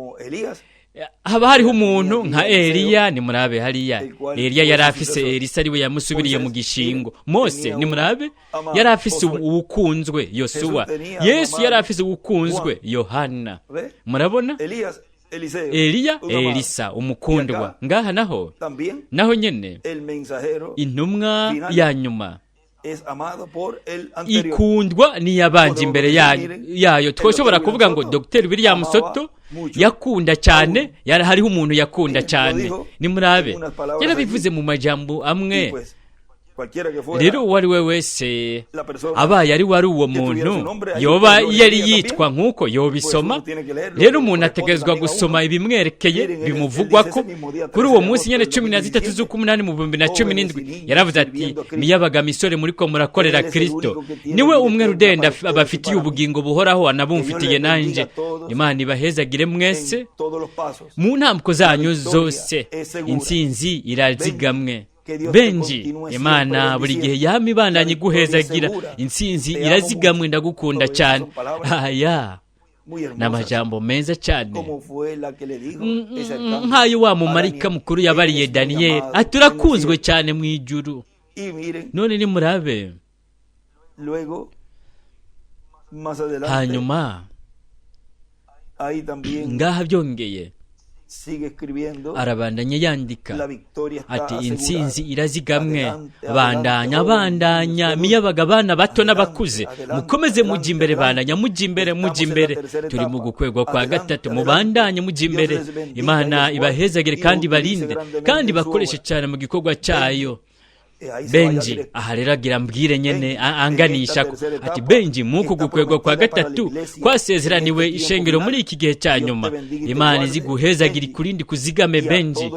haba hariho umuntu nka Eliya. Nimurabe hariya Eliya yari afise Elisa, ariwe yamusubiriye mu gishingo. Mose nimurabe yari afise uwukunzwe Yosuwa. Yesu yari afise uwukunzwe Yohana. Murabona Eliya, Elisa, umukundwa. Ngaha naho nyene intumwa ya nyuma ikundwa n'iyabanje imbere yayo. Twoshobora kuvuga ngo Dr. William Soto yakunda cyane, yari hariho umuntu yakunda cyane. Nimurabe yarabivuze mu majambo amwe. Rero uwo ari we wese abaye ari wari uwo muntu, yoba yari yitwa nk'uko yobisoma. Rero umuntu ategerezwa gusoma ibimwerekeye bimuvugwa ko kuri uwo munsi nyene 13 z'ukumunani mu 2017 yaravuze ati miyabaga misore muriko murakorera Kristo, niwe umwe rudenda abafitiye ubugingo buhoraho, anabumfitiye nanje. Imana ibahezagire mwese mu ntambko zanyu zose, intsinzi irazigamwe. Benji, Imana buri gihe yama ibandanye iguhezagira, intsinzi irazigamwe, ndagukunda cyane. Aya ni amajambo meza cyane, nk'ayo wa mumarika mukuru yabariye Daniyeli ati urakunzwe cyane mu ijuru. None nimurabe Hanyuma ngaha byongeye arabandanya yandika ati intsinzi irazigamwe, bandanya bandanya miyabaga abana bato n'abakuze, mukomeze mujya imbere, bandanya mujya imbere, mujya imbere, turi mu gukwegwa kwa gatatu, mubandanye mujya imbere. Imana ibahezagire kandi ibarinde kandi bakoreshe cyane mu gikorwa cyayo. Benji aha rero agira mbwire nyene anganisha ati Benji muku gukwegwa kwa gatatu kwasezeraniwe ishengero muri iki gihe cya nyuma. Imana iziguhezagira ikurindi kuzigame Benji,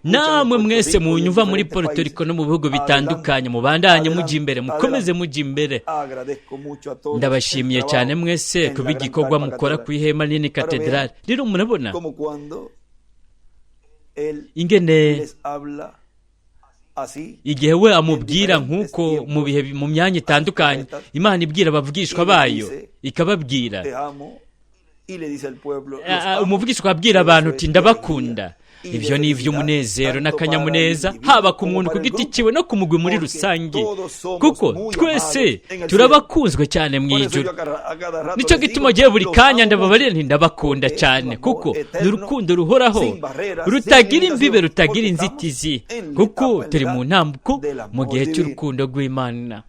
namwe mwese munyumva muri Puerto Rico no mu bihugu bitandukanye, mubandanye mujya imbere, mukomeze mujya imbere. Ndabashimiye cyane mwese kuba igikorwa mukora ku ihema nini katedrali. Rero murabona ingene igihe we amubwira nk'uko mu bihe mu myanya itandukanye Imana ibwira abavugishwa bayo ikababwira, umuvugishwa abwira abantu uti ndabakunda. Ibyo ni iby'umunezero n'akanyamuneza haba ku muntu ku giti cyiwe no ku mugwi muri rusange, kuko twese turabakunzwe cyane mu ijuru. Nicyo gituma gihe buri kanya ndababarira nti ndabakunda cyane, kuko ni urukundo ruhoraho rutagira imbibe, rutagira inzitizi, kuko turi mu ntambuko mu gihe cy'urukundo rw'Imana.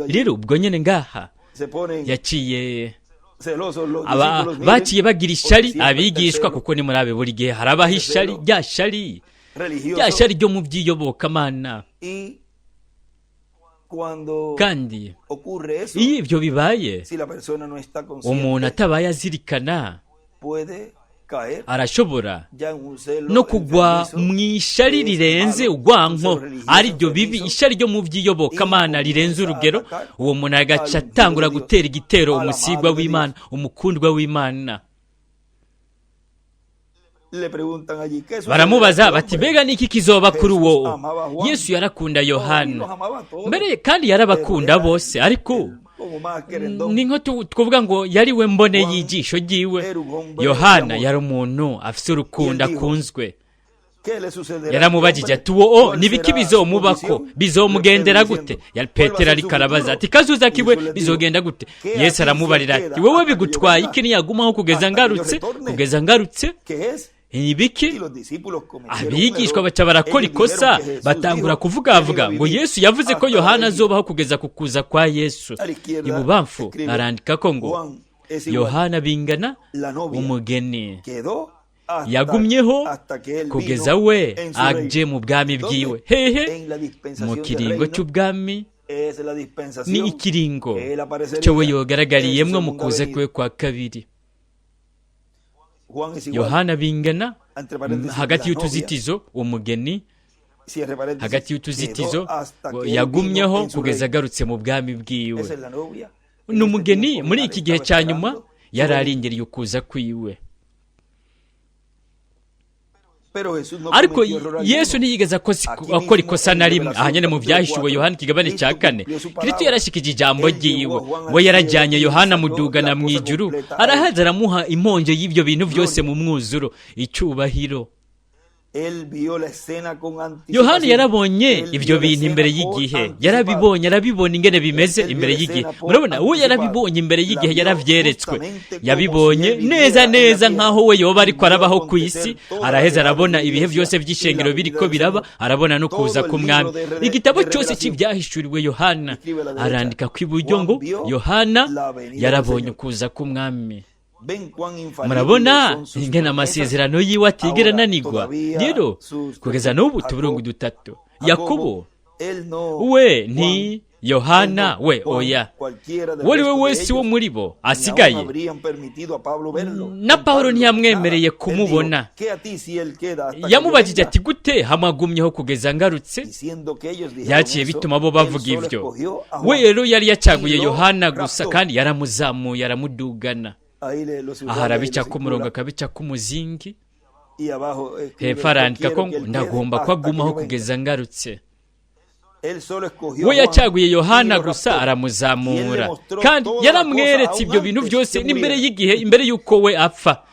Rero ubwo nyine ngaha yaciye baciye bagira ishari abigishwa, kuko ni muri abe buri gihe harabaho ishari, rya shari rya shari ryo mu by'iyobokamana. Kandi iyo ibyo bibaye umuntu atabaye azirikana, arashobora no kugwa mu ishari rirenze urwanko, ari byo bibi, ishari ryo mu by'iyobokamana rirenze urugero. Uwo muntu agaca atangura gutera igitero umusigwa w'Imana, umukundwa w'Imana. Baramubaza bati mbega niki kizoba kuri uwo? Yesu yarakunda Yohana mbere kandi yarabakunda bose, ariko ni nko twavuga ngo yari we mbone y'ijisho ryiwe. Yohana yari umuntu afite urukundo akunzwe. Yaramubajije ati uwo nibiki bizomubako, bizomugendera gute? Petero ariko arabaza ati kazuza kiwe bizogenda gute? Yesu aramubarira ati wowe bigutwaye iki niyagumaho kugeza ngarutse, kugeza ngarutse ibiki? Abigishwa baca barakora ikosa, batangura kuvugavuga ngo Yesu yavuze ko Yohana azobaho kugeza ku kuza kwa Yesu. Ibubamfu arandika ko ngo Yohana bingana umugeni yagumyeho kugeza we aje mu bwami bwiwe. Hehe, mu kiringo cy'ubwami ni ikiringo cyo we yogaragariyemwo mu kuza kwe kwa kabiri. Yohana bingana hagati y'utuzitizo umugeni, hagati y'utuzitizo yagumyeho kugeza agarutse mu bwami bwiwe. Ni umugeni muri iki gihe cya nyuma yari arindiriye ukuza kwiwe. Ariko Yesu ntiyigeze akora ikosa na rimwe. Aha nyine mu byahishuwe Yohana ikigabane cya 4, Kristo yarashikije ijambo ryiwe. We yarajyanye Yohana mudugana mu ijuru, arahaza aramuha imponge y'ibyo bintu byose mu mwuzuro, icyubahiro. Yohana yarabonye ibyo bintu imbere y'igihe, yarabibonye, arabibona ingene bimeze imbere y'igihe. Murabona, we yarabibonye imbere y'igihe, yaravyeretswe, yabibonye neza neza nkaho we yoba ariko arabaho ku isi. Araheza arabona ibihe byose by'ishengero biriko biraba, arabona no kuza k'umwami. Igitabo cyose cy'ibyahishuriwe Yohana arandika ku iburyo ngo Yohana yarabonye ukuza k'umwami. Murabona ingene amasezerano yiwe atigera ananigwa. Rero kugeza n'ubu tuburungu dutatu, Yakobo we nti Yohana we oya, uwo ari we wese wo muri bo asigaye, na Pawulo ntiyamwemereye kumubona. Yamubajije ati gute hamagumyeho kugeza ngarutse? Yaciye bituma bo bavuga ibyo. We rero yari yacaguye Yohana gusa, kandi yaramuzamuye aramudugana. Aha arabica k'umurongo, akabica k'umuzingi. Hepfo arandika ko ndagomba ko agumaho kugeza ngarutse. We yacaguye Yohana gusa aramuzamura, kandi yaramweretse ibyo bintu byose n'imbere y'igihe, imbere y'uko we apfa.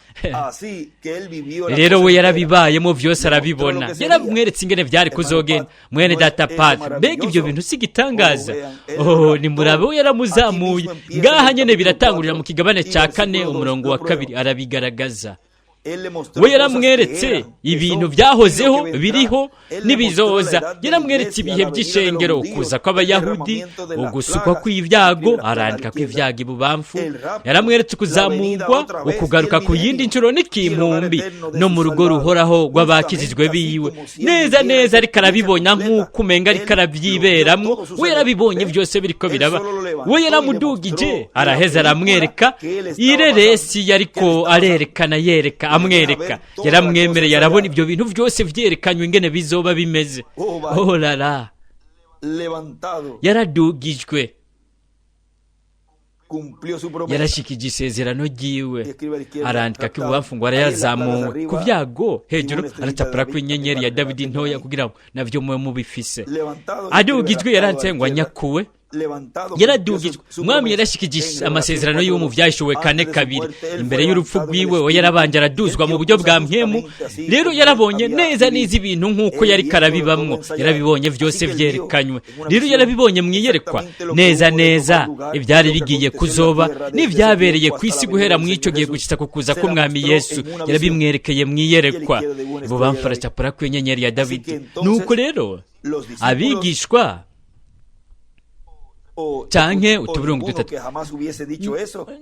Rero we yarabibayemo byose arabibona, yaramweretse ingene byari kuzogenda. Mwene data Pat, mbega ibyo bintu si igitangaza? Oh, nimurabe, we yaramuzamuye. Ngaha nyene biratangurira mu kigabane cya 4 umurongo wa 2, arabigaragaza. We yaramweretse ibintu byahozeho, biriho n'ibizoza. Yaramweretse ibihe by'ishengero, ukuza kw'abayahudi, ugusukwa kw'ibyago, arandika kw'ibyago ibubamfu. Yaramweretse ukuzamurwa, ukugaruka ku yindi nshuro n'ikimpumbi, no mu rugo ruhoraho rw'abakijijwe biwe. Neza neza ariko arabibona nk'uko umenga ariko arabyiberamwo. We yarabibonye byose biriko biraba. We yaramudugije, araheza aramwereka ireresi yariko arerekana, yereka, amwereka, yaramwemereye, arabona ibyo bintu byose vyerekanywe ingene bizoba bimeze. Oh la la, yaradugijwe, yarashikije isezerano ryiwe. Arandika ko ibubamfu ngo arayazamuwe ku byago hejuru, aracapura ko inyenyeri ya Dawidi ntoya, kugira ngo navyo mube mubifise. Adugijwe, yaranditse ngo anyakuwe, yaradugijwe. Umwami yarashikije amasezerano yiwe mu Vyahishuwe 4:2. Imbere y'urupfu rwiwe, we yarabanje araduzwa mu buryo bwa mpwemu. Rero yarabonye neza neza ibintu nk'uko yari karabibamwo, yarabibonye byose vyerekanywe. Rero yarabibonye mu iyerekwa neza neza ibyari bigiye kuzoba n'ibyabereye ku isi guhera mu ico gihe gushitsa ku kuza k'umwami Yesu, yarabimwerekeye mu iyerekwa. Ibubamfu aracapura ku inyenyeri ya Dawidi. Nuko rero abigishwa canke utuburungu dutatu,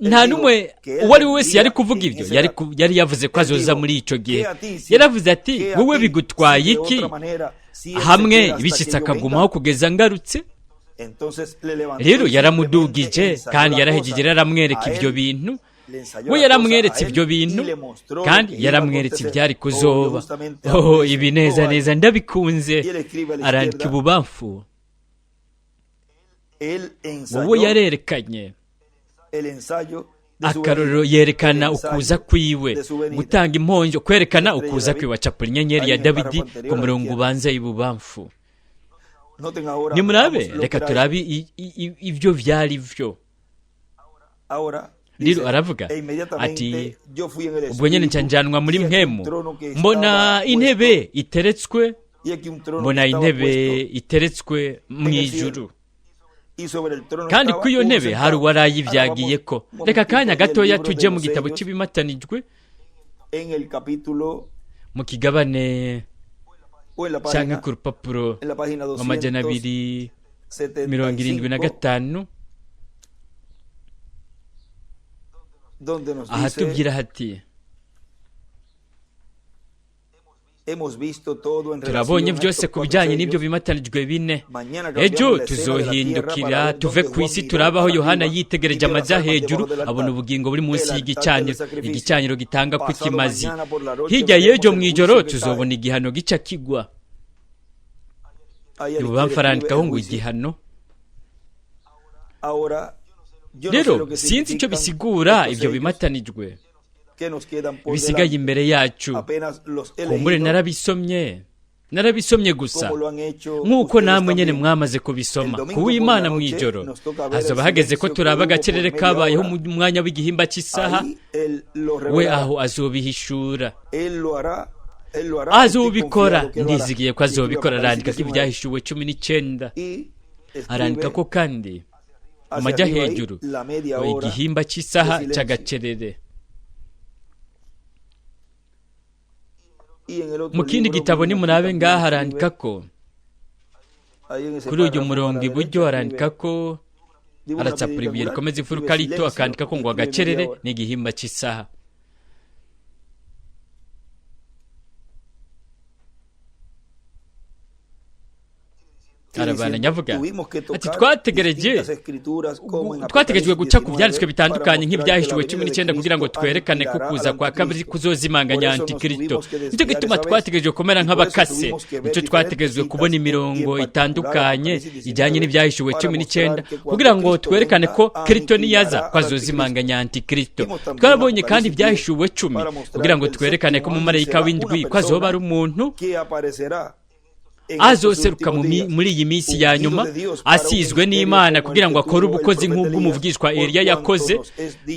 nta n'umwe uwo ari we wese yari kuvuga ibyo, yari yavuze ko azoza muri ico gihe. Yaravuze ati: "Wowe bigutwaye iki hamwe ibishitse akagumaho kugeza ngarutse?" Rero yaramudugije kandi yarahejeje aramwereka ibyo bintu. We yaramweretse ibyo bintu kandi yaramweretse ibyari kuzoba. Oh, ibi neza neza ndabikunze. Arandika ibubamfu, wowe yarerekanye akarorero, yerekana ukuza kwiwe, gutanga imponjo, kwerekana ukuza kwiwe. Acapura inyenyeri ya Dawidi ku murongo ubanza ibubamfu. Nimurabe, reka turabe ibyo vyari vyo. Rero aravuga ati: "Ubwo nyene ncanjanwa muri mpwemu, mbona intebe iteretswe, mbona intebe iteretswe mu ijuru, kandi ku iyo ntebe hari uwarayivyagiyeko." Reka akanya gatoya tujye mu gitabo cy'ibimatanijwe, mu kigabane canke ku rupapuro 275, ahatubwira hati: "Turabonye byose ku bijyanye n'ibyo bimatanijwe bine. Ejo tuzohindukira tuve ku isi turabaho Yohana yitegereje amaja hejuru, abona ubugingo buri munsi y'igicaniro, igicaniro gitanga ku kimazi. Hirya y'ejo mu ijoro tuzobona igihano gica kigwa." Ibubamfu arandikaho ngo igihano. Rero sinzi icyo bisigura ibyo bimatanijwe bisigaye imbere yacu. Kumbure narabisomye gusa nk'uko namwe nyene mwamaze kubisoma. Kuw'Imana mu ijoro hazoba hageze ko turaba agacerere kabayeho mu mwanya w'igihimba cy'isaha. We aho azobihishura, azobikora, ndizigiye ko azobikora. Arandika ko Ibyahishuwe 19, arandika ko kandi amajya hejuru igihimba cy'isaha cy'agacerere. Mu kindi gitabo nimurabe ngaha arandika ko kuri uyu murongo iburyo arandika ko aracapura ibuye rikomeza imfuruka rito, akandika ko ngo agacerere n'igihimba cy'isaha. Arabandanya avuga ati: "Twategerejwe guca ku byanditswe bitandukanye nk'Ibyahishuwe 19 kugira ngo twerekane ko kuza kwa kabiri kuzozimanganya Antikristo. Nicyo gituma twategerejwe kumera nk'abakase, nicyo twategerejwe kubona imirongo itandukanye ijyanye n'Ibyahishuwe 19 kugira ngo twerekane ko Kristo niyaza ko azozimanganya Antikristo. Twarabonye kandi Ibyahishuwe 10 kugira ngo twerekane ko umumarayika w'indwi ko azoba ari umuntu azoseruka muri iyi minsi ya nyuma, asizwe n'Imana kugira ngo akore ubukozi nk'ubw'umuvugishwa Eliya yakoze,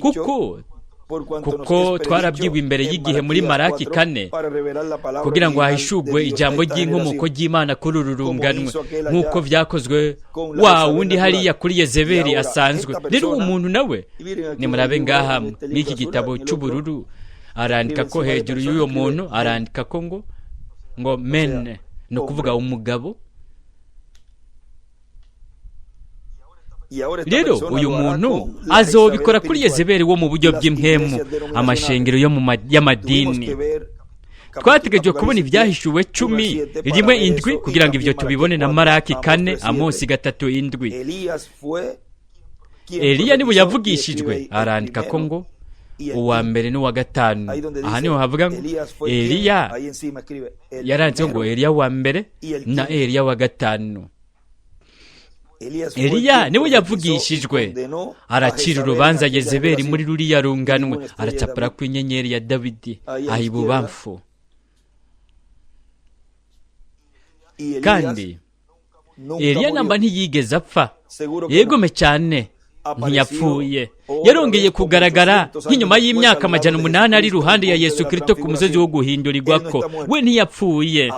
kuko Kuko twarabwiwe imbere y'igihe muri Maraki 4 kugira ngo hahishurwe ijambo ry'inkomoko ry'Imana kuri uru runganwe, nk'uko vyakozwe wa wundi hariya kuri Yezebeli asanzwe. Rero uwo muntu nawe nimurabe ngaha mw'iki gitabo c'ubururu, arandika ko hejuru y'uwo muntu arandika ko ngo mene, ni ukuvuga umugabo. Rero uyu muntu azobikora kuri Yezebeli wo mu buryo bw'impwemu, amashengero y'amadini. Twategereje kubona ibyahishuwe 10:1-7 kugira ngo ivyo tubibone na Maraki 4, Amosi 3:7. Eliya niwe yavugishijwe, arandika ko ngo uwa mbere n'uwa gatanu. Aha niho havuga ngo Eliya yaranditse ngo Eliya wa mbere na Eliya wa gatanu. Eliya niwe yavugishijwe, aracira urubanza Yezebeli muri ruriya runganwe, aracapura ku inyenyeri ya Dawidi aha ibubamfu. Kandi Eliya namba ntiyigeze apfa, yegome cyane ntiyapfuye, yarongeye kugaragara nk'inyuma y'imyaka 800 ari ruhande ya Yesu Kristo ku musozi wo guhindurirwako. We ntiyapfuye.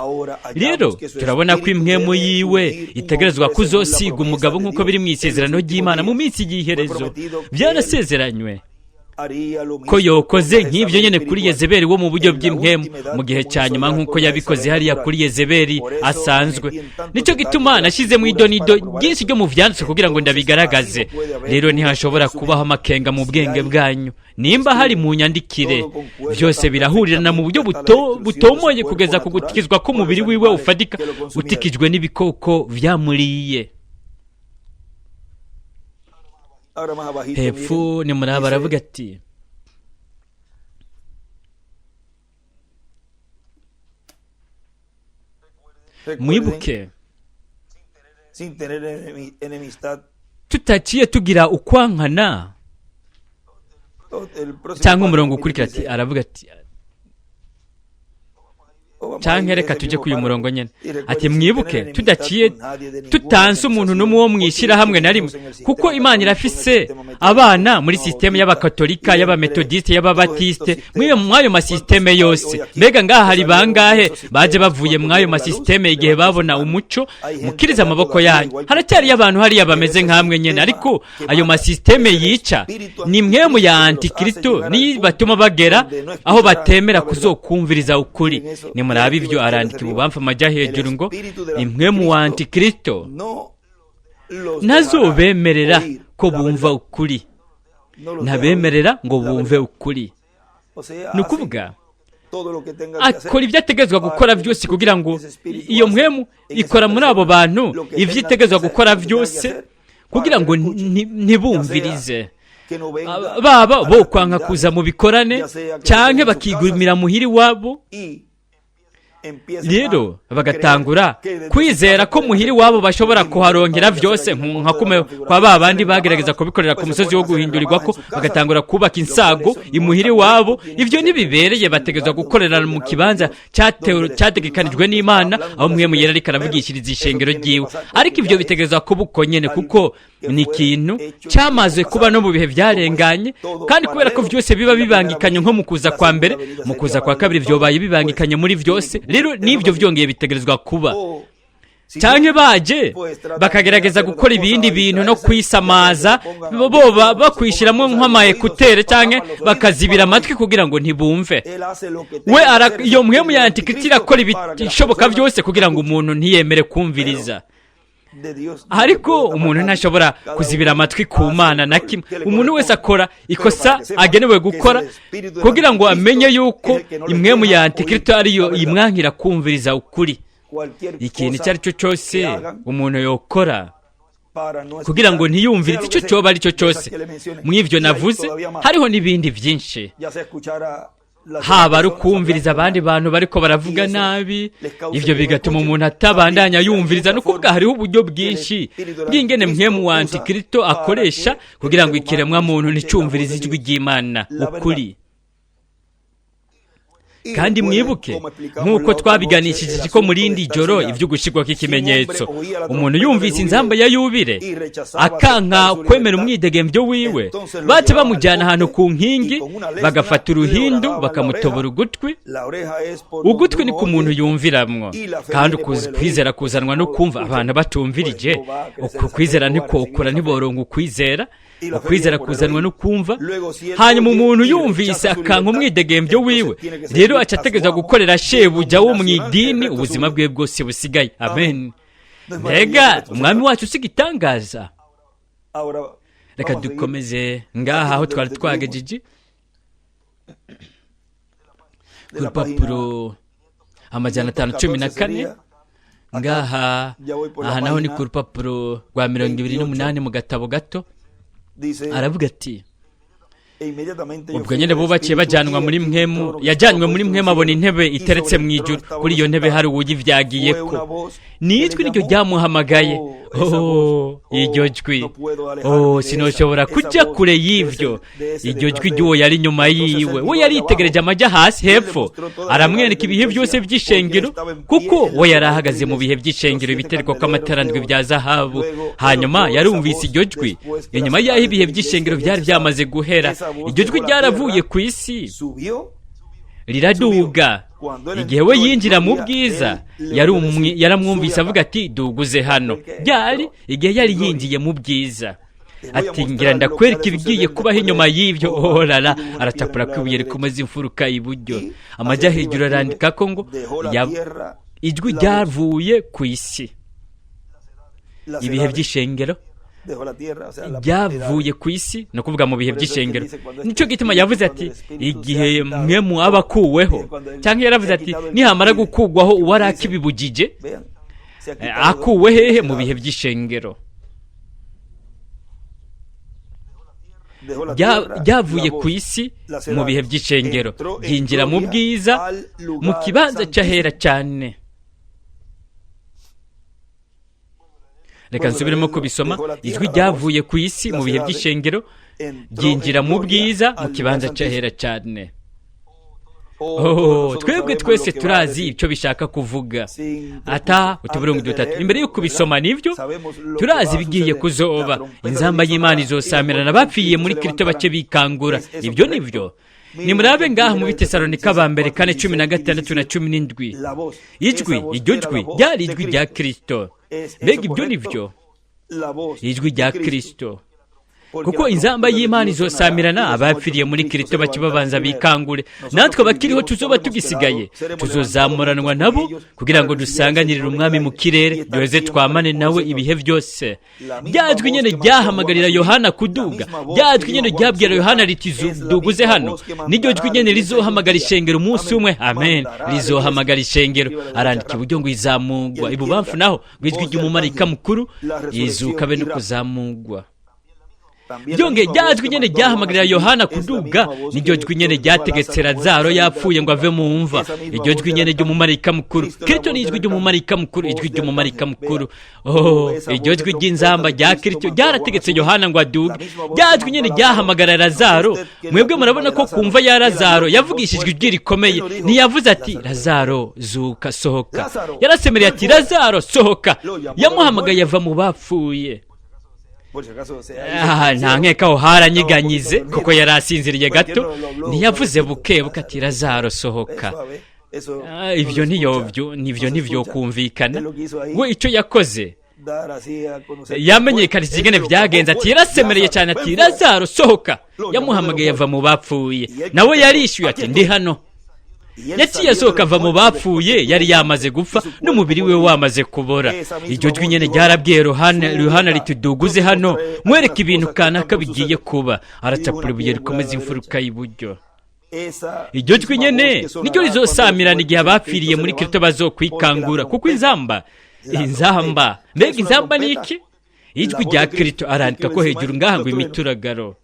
Rero turabona ko impwemu yiwe itegerezwa kuzosiga umugabo nk'uko biri mu isezerano ry'Imana mu minsi y'iherezo. Byarasezeranywe ko yokoze nk'ibyo nyene kuri Yezebeli wo mu buryo bw'impwemu mu gihe cya nyuma, nk'uko yabikoze hariya kuri Yezebeli asanzwe. Nicyo gituma nashize mu idonido ryinshi ryo mu vyanditswe kugira ngo ndabigaragaze. Rero ntihashobora kubaho amakenga mu bwenge bwanyu nimba hari mu nyandikire. Byose birahurirana mu buryo butomoye kugeza ku gutikizwa k'umubiri wiwe ufatika, utikijwe n'ibikoko vyamuriye. Hepfo ni muraba aravuga ati mwibuke tutaciye tugira ukwankana, cyangwa umurongo ukurikira ati aravuga ati canke reka tujye ku uyu murongo nyene, ati mwibuke tudaciye tutanse umuntu n'umwe wo mwishira hamwe na rimwe, kuko Imana irafise abana muri systeme y'abakatolika, y'abametodiste, y'ababatiste, mw'ayo masysteme yose. Mbega ngaha hari bangahe baje bavuye mw'ayo masysteme igihe babona umuco? Mukiriza amaboko yanyu. Haracyari abantu hariya bameze nkamwe nyene, ariko ayo masysteme yica ni mwemu ya antikristo niyo batuma bagera aho batemera kuzokumviriza ukuri. Nimurabe ivyo arandika ibubamfu amajya hejuru ngo impwemu wa antikristo ntazobemerera ko bumva ukuri, ntabemerera ngo bumve ukuri. Ni ukuvuga akora ibyo ategerezwa gukora byose kugira ngo iyo mpwemu ikora muri abo bantu ibyo itegerezwa gukora byose kugira ngo ntibumvirize, baba bo kwanka kuza mu bikorane canke bakigumira muhiri wabo. Rero bagatangura kwizera ko muhiri wabo bashobora kuharongera vyose, nka kume kwa babandi bagerageza kubikorera ku musozi wo guhindurirwa ko bagatangura kubaka insago imuhiri wabo. Ivyo ntibibereye, bategezwa gukorera mu kibanza cyategekanijwe n'Imana, aho mwe muyera ariko aravugishiriza ishengero ryiwe. Ariko ivyo bitegezwa kuba uko nyene, kuko ni ikintu cyamaze kuba no mu bihe byarenganye, kandi kubera ko vyose biba bibangikanye nko mu kuza kwa mbere, mu kuza kwa kabiri vyobaye bibangikanye muri vyose. Rero n'ibyo vyongeye bitegerezwa kuba, canke baje bakagerageza gukora ibindi bintu no kwisamaza, boba bakwishiramwo nk'ama ekutere canke bakazibira amatwi kugira ngo ntibumve. We iyo mpwemu ya antikristo irakora ibishoboka vyose kugira ngo umuntu ntiyemere kumviriza. Ariko umuntu ntashobora kuzibira amatwi ku Mana na kimwe. Umuntu wese akora ikosa agenewe gukora kugira ngo amenye yuko impwemu ya antikristo ariyo imwankira kumviriza ukuri. Ikintu icyo ari cyo cyose umuntu yokora kugira ngo ntiyumvirize icyo cyoba ari cyo cyose. Mw'ivyo navuze hariho n'ibindi byinshi, haba ari ukumviriza abandi bantu bariko baravuga nabi, ivyo bigatuma umuntu atabandanya yumviriza. No kuvuga hariho uburyo bwinshi bw'ingene mpwemu wa antikristo akoresha kugira ngo ikiremwa muntu nticumvirize ijwi ry'Imana ukuri. Kandi mwibuke nk'uko twabiganishije ko muri indi joro ibyo gushyirwa kw'ikimenyetso, umuntu yumvise inzamba ya yubire akanka kwemera umwidegembyo wiwe, baca bamujyana ahantu ku nkingi, bagafata uruhindu bakamutobora ugutwi. Ugutwi ni ku muntu yumviramwo, kandi ukwizera kuzanwa no kumva. Abantu batumvirije, uku kwizera ntikokora, ntiboronga ukwizera. Ukwizera kuzanwa no kumva. Hanyuma umuntu yumvise akanka umwidegembyo wiwe, rero aca ategerezwa gukorera shebuja wo mu idini ubuzima bwe bwose busigaye. Amen. Mbega umwami wacu usiga itangaza! Reka dukomeze ngaha aho twari twagejeje ku rupapuro 514 ngaha. Aha naho ni ku rupapuro rwa 28 mu gatabo gato. Aravuga ati: "Ubwo nyine bubakiye bajyanwa muri mpwemu, yajyanywe muri mpwemu, abona intebe iteretse mu ijuru, kuri iyo ntebe hari uwuyivyagiye ko. Ni ijwi niryo ryamuhamagaye." Oh, iryo jwi! Oh, sinoshobora kujya kure y'ivyo. Iryo jwi ry'uwo yari inyuma yiwe, we yari yitegereje amajya hasi hepfo, aramwereka ibihe byose by'ishengero, kuko we yari ahagaze mu bihe by'ishengero, ibiterwa kw'amatara ndwi bya zahabu. Hanyuma yarumvise iryo jwi inyuma y'aho ibihe by'ishengero byari byamaze guhera. Iryo jwi ryaravuye ku isi riraduga. Igihe we yinjira mu bwiza, yaramwumvise avuga ati: "Duguze hano." Byari igihe yari yinjiye mu bwiza, ati: "Ngira ndakwereka ibigiye kubaho inyuma y'ibyo." Orara, aracapura ko ibuye rikomeza imfuruka iburyo, amajya hejuru, arandika ko ngo ijwi ryavuye ku isi, ibihe by'ishengero ryavuye ku isi, ni ukuvuga mu bihe by'ishengero. Nicyo gituma yavuze ati: "Igihe mwe mu aba akuweho", cyangwa yaravuze ati: "Nihamara gukugwaho uwari akibibugije." Akuwe hehe? Mu bihe by'ishengero. Ryavuye ku isi mu bihe by'ishengero, ryinjira mu bwiza, mu kibanza cy'ahera cyane. Reka nsubiremo kubisoma. Ijwi ryavuye ku isi mu bihe by'ishengero, ryinjira mu bwiza, mu kibanza cy'ahera cyane. Oh, twebwe twese turazi icyo bishaka kuvuga. Ata utuburungu dutatu imbere yo kubisoma, nibyo turazi ibigiye kuzoba. Inzamba y'Imana izosamirana, bapfiriye muri Kristo bake bikangura. Ibyo nibyo. Nimurabe ngaha mu Bitesalonika ba mbere 4:16 na 17. Ijwi, iryo jwi ryari ijwi rya Kristo. Mbega ibyo nibyo? Ijwi rya Kristo, kuko inzamba y'Imana izosamirana, abapfiriye muri Kristo bake babanza bikangure. Natwe abakiriho tuzoba tugisigaye tuzozamuranwa nabo kugira ngo dusanganirire umwami mu kirere, duheze twamane nawe ibihe byose. Rya jwi nyene ryahamagarira Yohana kuduga, rya jwi nyene ryabwira Yohana riti: "Duguze hano", niryo jwi nyene rizohamagara ishengero umunsi umwe. Amen. Rizohamagara ishengero. Arandika iburyo ngo izamugwa, ibubamfu naho ngo ijwi ry'umumarayika mukuru, izuka be no kuzamugwa. Byongeye, rya jwi nyene ryahamagarira Yohana kuduga niryo jwi nyene ryategetse Lazaro yapfuye ngo ave mu mva. Iryo jwi nyene ry'umumarayika mukuru. Kristo ni ijwi ry'umumarayika mukuru, ijwi ry'umumarayika mukuru. Oh, iryo jwi ry'inzamba rya Kristo ryarategetse Yohana ngo aduge. Rya jwi nyene ryahamagara Lazaro. Mwebwe murabona ko kumva ya Lazaro yavugishijwe ijwi rikomeye. Ntiyavuze ati: "Lazaro, zuka, sohoka." Yarasemereye ati: "Lazaro, sohoka." Yamuhamagaye ava mu bapfuye. Nta nkeka aho haranyiganyize, kuko yari asinziriye gato. Ntiyavuze buke buke ati: "Lazaro, sohoka." Ibyo nibyo ntibyokumvikana. We icyo yakoze, yamenyekanishije ingene byagenze, ati yarasemereye cyane ati: "Lazaro, sohoka." Yamuhamagaye ava mu bapfuye, nawe yarishyuye ati: "Ndi hano." Yaciye asohoka ava mu bapfuye, yari yamaze gupfa n'umubiri we wamaze kubora. Iryo jwi nyene ryarabwiye Yohana riti: "Duguze hano mwereke ibintu kanaka bigiye kuba." Aracapura ibuye rikomeza imfuruka y'iburyo. Iryo jwi nyene niryo rizosamirana igihe abapfiriye muri Kristo bazokwikangura, kuko inzamba, inzamba, mbega inzamba ni iki? Ijwi rya Kristo. Arandika ko hejuru ngaha ngo imituragaro.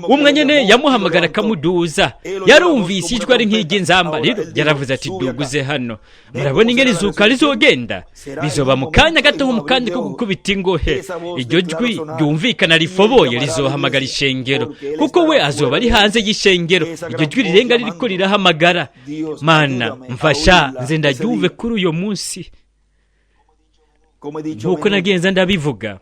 Umwe nyene yamuhamagara akamuduza, yarumvise ijwi ari nk'iry'inzamba. Rero yaravuze ati: "Duguze hano." Murabona ingene izuka rizogenda? Bizoba mu kanya gato, nko mu kanya ko gukubita ingohe. Iryo jwi ryumvikana rifoboye rizohamagara ishengero, kuko we azoba ari hanze y'ishengero. Iryo jwi rirenga ririko rirahamagara. Mana, mfasha nze ndaryumve kuri uyo munsi. Nk'uko nagenza ndabivuga,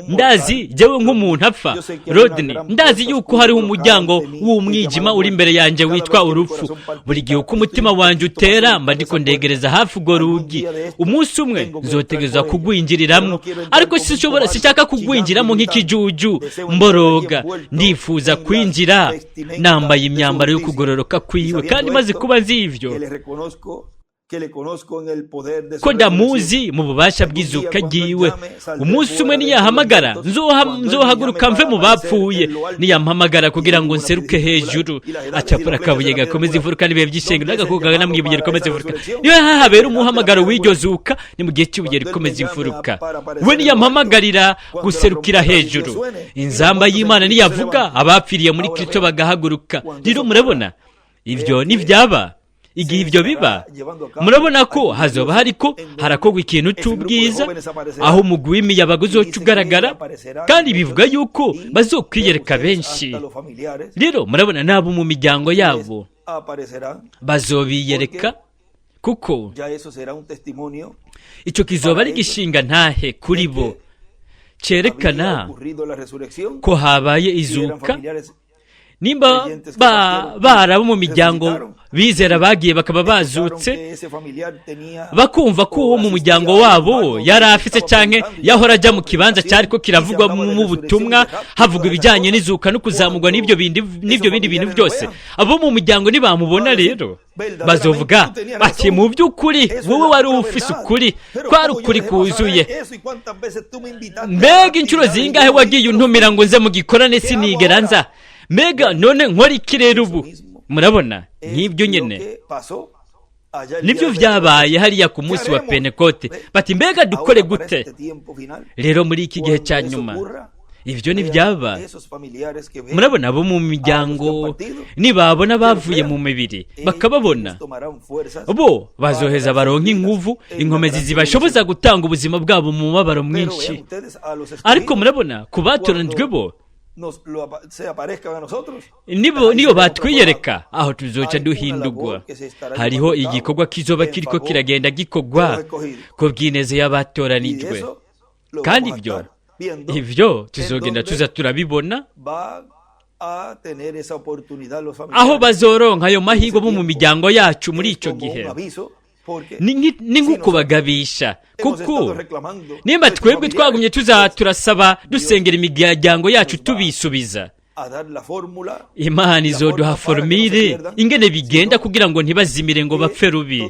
ndazi jyewe nk'umuntu apfa, Rodney, ndazi yuko hariho umuryango w'umwijima uri imbere yanjye witwa urupfu. Buri gihe uko umutima wanjye utera, mba ndiko ndegereza hafi urwo rugi. Umunsi umwe nzotegereza kugwinjiriramwo, ariko sinshobora, sinshaka kugwinjiramo nk'ikijuju mboroga. Ndifuza kwinjira nambaye imyambaro yo kugororoka kwiwe, kandi maze kuba nzi ivyo, ko ndamuzi mu bubasha bw'izuka ryiwe. Umunsi umwe niyahamagara, nzohaguruka mve mu bapfuye. Niyampamagara kugira ngo nseruke hejuru, acapura akabuye gakomeza imfuruka n'ibihe by'ishengero, n'agakoko kagana mu ibuye rikomeza imfuruka. Niyo habera umuhamagaro w'iryo zuka, ni mu gihe cy'ibuye rikomeza imfuruka. We niyampamagarira guserukira hejuru, inzamba y'Imana niyavuga, abapfiriye muri Kristo bagahaguruka. Rero murabona, ibyo nibyaba, igihe ibyo biba, murabona ko hazoba hariko harakorwa ikintu c'ubwiza, aho umugwi w'imiyabaga uzoca ugaragara, kandi bivuga yuko bazokwiyereka benshi. Rero murabona, n'abo mu miryango yabo bazobiyereka, kuko ico kizoba ari gishinga ntahe kuri bo cerekana ko habaye izuka. Nimba barabo mu miryango bizera bagiye bakaba bazutse, bakumva ko uwo mu muryango wabo yari afise canke yahora ajya mu kibanza cyari ko kiravugwamo ubutumwa, havugwa ibijyanye n'izuka no kuzamurwa n'ibyo bindi bintu byose, abo mu muryango nibamubona rero bazovuga bati: "Mu by'ukuri wowe wari ufise ukuri, kwari ukuri kuzuye. Mbega inshuro zingahe wagiye untumira ngo nze mu gikorane, sinigera nza? Mbega none nkora iki rero ubu?" Murabona, nk'ibyo nyine nibyo byabaye hariya ku munsi wa Pentekote, bati: "Mbega dukore gute rero muri iki gihe cya nyuma?" Ibyo ntibyaba, murabona, abo mu miryango nibabona bavuye mu mibiri bakababona, bo bazoheza baronka inguvu, inkomezi zibashoboza gutanga ubuzima bwabo mu mubabaro mwinshi. Ariko murabona, ku batoranijwe bo, niyo batwiyereka, aho tuzoca duhindurwa. Hariho igikorwa kizoba kiriko kiragenda gikorwa ku bw'ineza y'abatoranijwe, kandi ibyo tuzogenda tuza turabibona aho bazoronka ayo mahirwe bo mu miryango yacu muri icyo gihe. Ni nk'ukubagabisha, kuko nimba twebwe twagumye tuza turasaba, dusengera imiryango yacu tubisubiza, Imana izoduha formule ingene bigenda kugira ngo ntibazimire ngo bapfe rubi.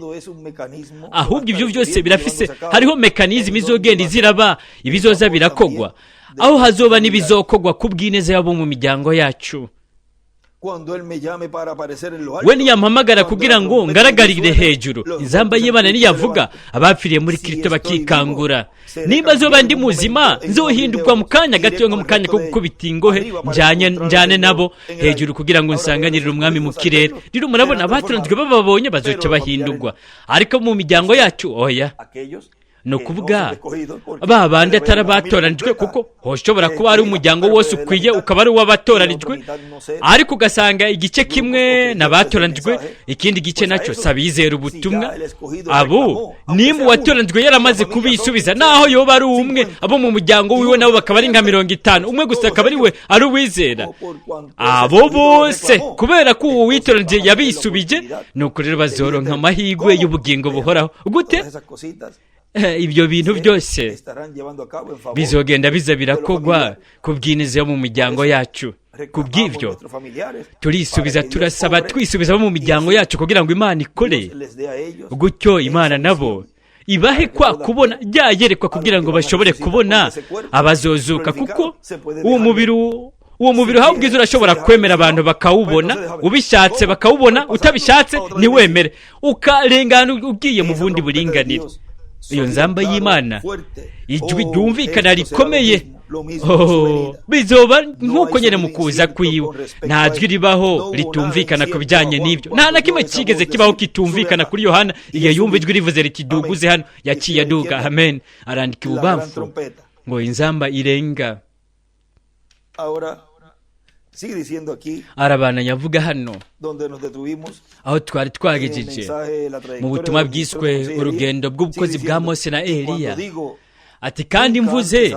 Ahubwo ibyo byose birafise, hariho mécanisme izogenda iziraba, ibizoza birakogwa, aho hazoba n'ibizokogwa ku bw'ineza yabo mu miryango yacu. We niyampamagara kugira ngo ngaragarire hejuru, inzamba y'Imana niyavuga, abapfiriye muri Kristo bakikangura, nimba zoba ndi muzima, nzohindurwa mu kanya gato, nko mu kanya ko gukubita ingohe, njyane nabo hejuru kugira ngo nsanganirire Umwami mu kirere. Rero murabona, abatoranijwe bababonye bazoca bahindurwa, ariko mu miryango yacu oya. Ni ukuvuga ba bandi atari abatoranijwe, kuko hoshobora kuba ari umuryango wose ukwiye ukaba ari uw'abatoranijwe, ariko ugasanga igice kimwe n'abatoranijwe, ikindi gice nacyo sabizera ubutumwa. Abo nimba uwatoranijwe yaramaze kubisubiza, naho yoba ari umwe, abo mu muryango wiwe nabo bakaba ari nka 50, umwe gusa akaba ari we ari uwizera, abo bose kubera ko uwo witoranije yabisubije, ni uko rero bazoronka amahirwe y'ubugingo buhoraho. Gute? Ibyo bintu byose bizogenda biza birakogwa ku bw'ineza yo mu miryango yacu. Ku bw'ibyo turisubiza, turasaba, twisubiza bo mu miryango yacu kugira ngo Imana ikore gutyo, Imana nabo ibahe kwa kubona ryayerekwa kugira ngo bashobore kubona abazozuka, kuko uwo mubiri uhawe ubwiza urashobora kwemera abantu bakawubona, ubishatse bakawubona, utabishatse ntiwemere, ukarengana ugiye mu bundi buringanire. Iyo nzamba y'Imana, ijwi ryumvikana rikomeye. Bizoba nk'uko nyine mu kuza kwiwe. Nta jwi ribaho ritumvikana ku bijyanye n'ibyo. Nta na kimwe kigeze kibaho kitumvikana kuri Yohana. Igihe yumva ijwi rivuze riti duguze hano, yaciye aduga. Amen. Arandika ibubamfu ngo inzamba irenga. Arabananya avuga hano aho twari twagejeje mu butumwa bwiswe urugendo bw'ubukozi bwa Mose na Eliya. Ati kandi mvuze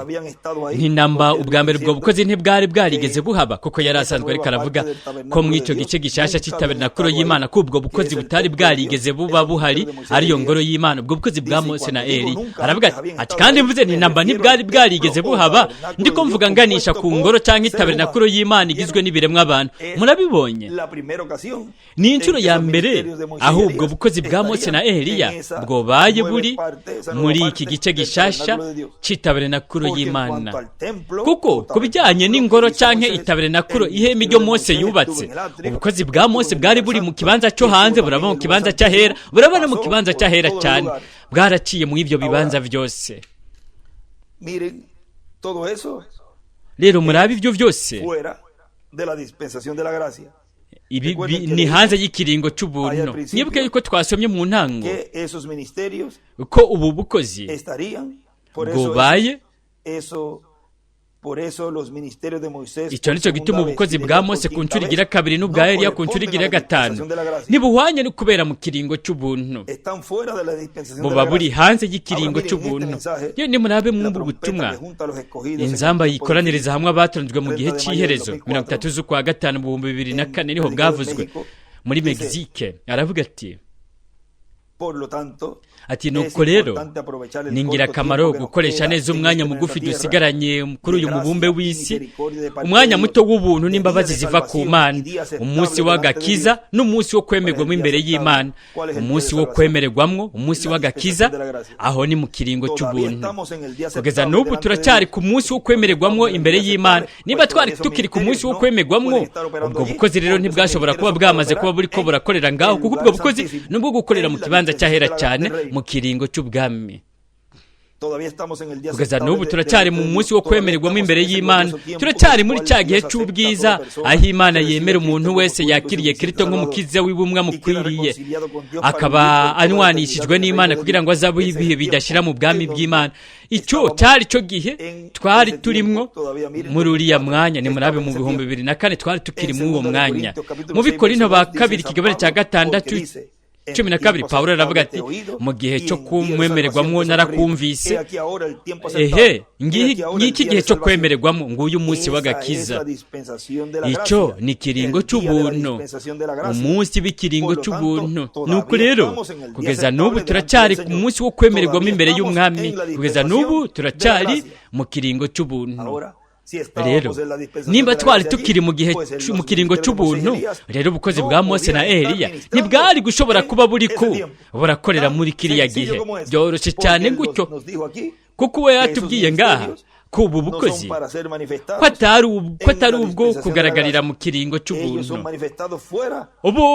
ntinamba ubwa mbere ubwo bukozi ntibwari bwarigeze buhaba, kuko yari asanzwe ariko aravuga ko mu icyo gice gishasha cy'itabernakulo y'Imana ko ubwo bukozi butari bwarigeze buba buhari, ariyo ngoro y'Imana, ubwo bukozi bwa Mose na Eli. Aravuga ati kandi mvuze ntinamba ntibwari bwarigeze buhaba, ndiko mvuga nganisha ku ngoro cyangwa itabernakulo y'Imana igizwe n'ibiremwa abantu. Murabibonye, ni inshuro ya mbere aho ubwo bukozi bwa Mose na Eliya bwobaye buri muri iki gice gishasha cy'itabernakulo y'Imana. Kuko ku bijyanye n'ingoro cyangwa itabernakulo, ihema iryo Mose yubatse, ubukozi bwa Mose bwari buri mu kibanza cyo hanze, buraba mu kibanza cy'ahera, buraba no mu kibanza cy'ahera cyane, bwaraciye mu ibyo bibanza byose. Rero murabe ibyo byose ibi ni hanze y'ikiringo cy'ubuntu. Mwibuke yuko twasomye mu ntango ko ubu bukozi bwobaye. Icyo nicyo gituma ubukozi bwa Mose ku nshuro igira kabiri n'ubwa Eliya ku nshuro igira gatanu ntibuhwanye no kubera mu kiringo cy'ubuntu, buba buri hanze y'ikiringo cy'ubuntu. Iyo nimurabe mwumva ubutumwa inzamba yikoraniriza hamwe abatonzwe mu gihe cy'iherezo, 30 z'ukwa gatanu 2004 niho bwavuzwe muri Mexique. Aravuga ati nuko rero ni ingirakamaro gukoresha neza umwanya mugufi dusigaranye kuri uyu mubumbe w'isi, umwanya muto w'ubuntu n'imbabazi ziva ku Mana, umunsi w'agakiza n'umunsi wo kwemerwamo imbere y'Imana, umunsi wo kwemererwamwo, umunsi w'agakiza, aho ni mu kiringo cy'ubuntu. Kugeza n'ubu turacyari ku munsi wo kwemererwamwo imbere y'Imana. Niba twari tukiri ku munsi wo kwemerwamwo, ubwo bukozi rero ntibwashobora kuba bwamaze kuba buriko burakorera ngaho, kuko ubwo bukozi nubwo gukorera mu kibanza cy'ahera cyane, mu kiringo cy'ubwami. Kugeza n'ubu turacyari mu munsi wo kwemererwamo imbere y'Imana, turacyari muri cya gihe cy'ubwiza aho Imana yemera umuntu wese yakiriye Kristo nk'umukiza w'ibumwe mukwiriye, akaba anywanishijwe n'Imana kugira ngo azabeho ibihe bidashira mu bwami bw'Imana. Icyo cyari cyo gihe twari turimwo muri uriya mwanya. Ni murabe mu 2004 twari tukiri muri uwo mwanya. Mu Bikorinto ba kabiri ikigabane cya 6 12, Pawulo aravuga ati mu gihe cyo kumwemererwamwo narakumvise, ehe ngiki gihe cyo kwemererwamo, nguyu umunsi w'agakiza. Icyo ni ikiringo cy'ubuntu, umunsi w'ikiringo cy'ubuntu. Nuko rero kugeza n'ubu turacyari ku munsi wo kwemererwamo imbere y'umwami, kugeza n'ubu turacyari mu kiringo cy'ubuntu. Rero nimba twari tukiri mu gihe mu kiringo cy'ubuntu, rero ubukozi bwa Mose na Eliya ntibwari gushobora kuba buri ku burakorera muri kiriya gihe. Byoroshye cyane gutyo, kuko we yatubwiye ngaha ko ubu bukozi ko atari ubwo kugaragarira mu kiringo cy'ubuntu, ubu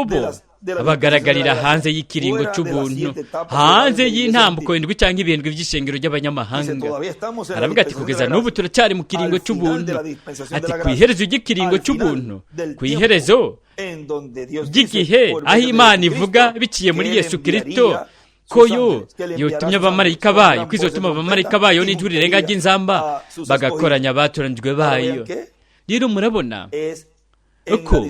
bagaragarira hanze y'ikiringo cy'ubuntu, hanze y'intambuko indwi cyangwa ibirindwi by'ishengero ry'abanyamahanga. Aravuga ati kugeza n'ubu turacyari mu kiringo cy'ubuntu. Ati ku iherezo ry'ikiringo cy'ubuntu, ku iherezo ry'igihe aho Imana ivuga biciye muri Yesu Kristo ko yo yotumye abamarayika bayo, ko izotuma abamarayika bayo n'ijwi rirenga ry'inzamba bagakoranya abatoranijwe bayo. Rero murabona uko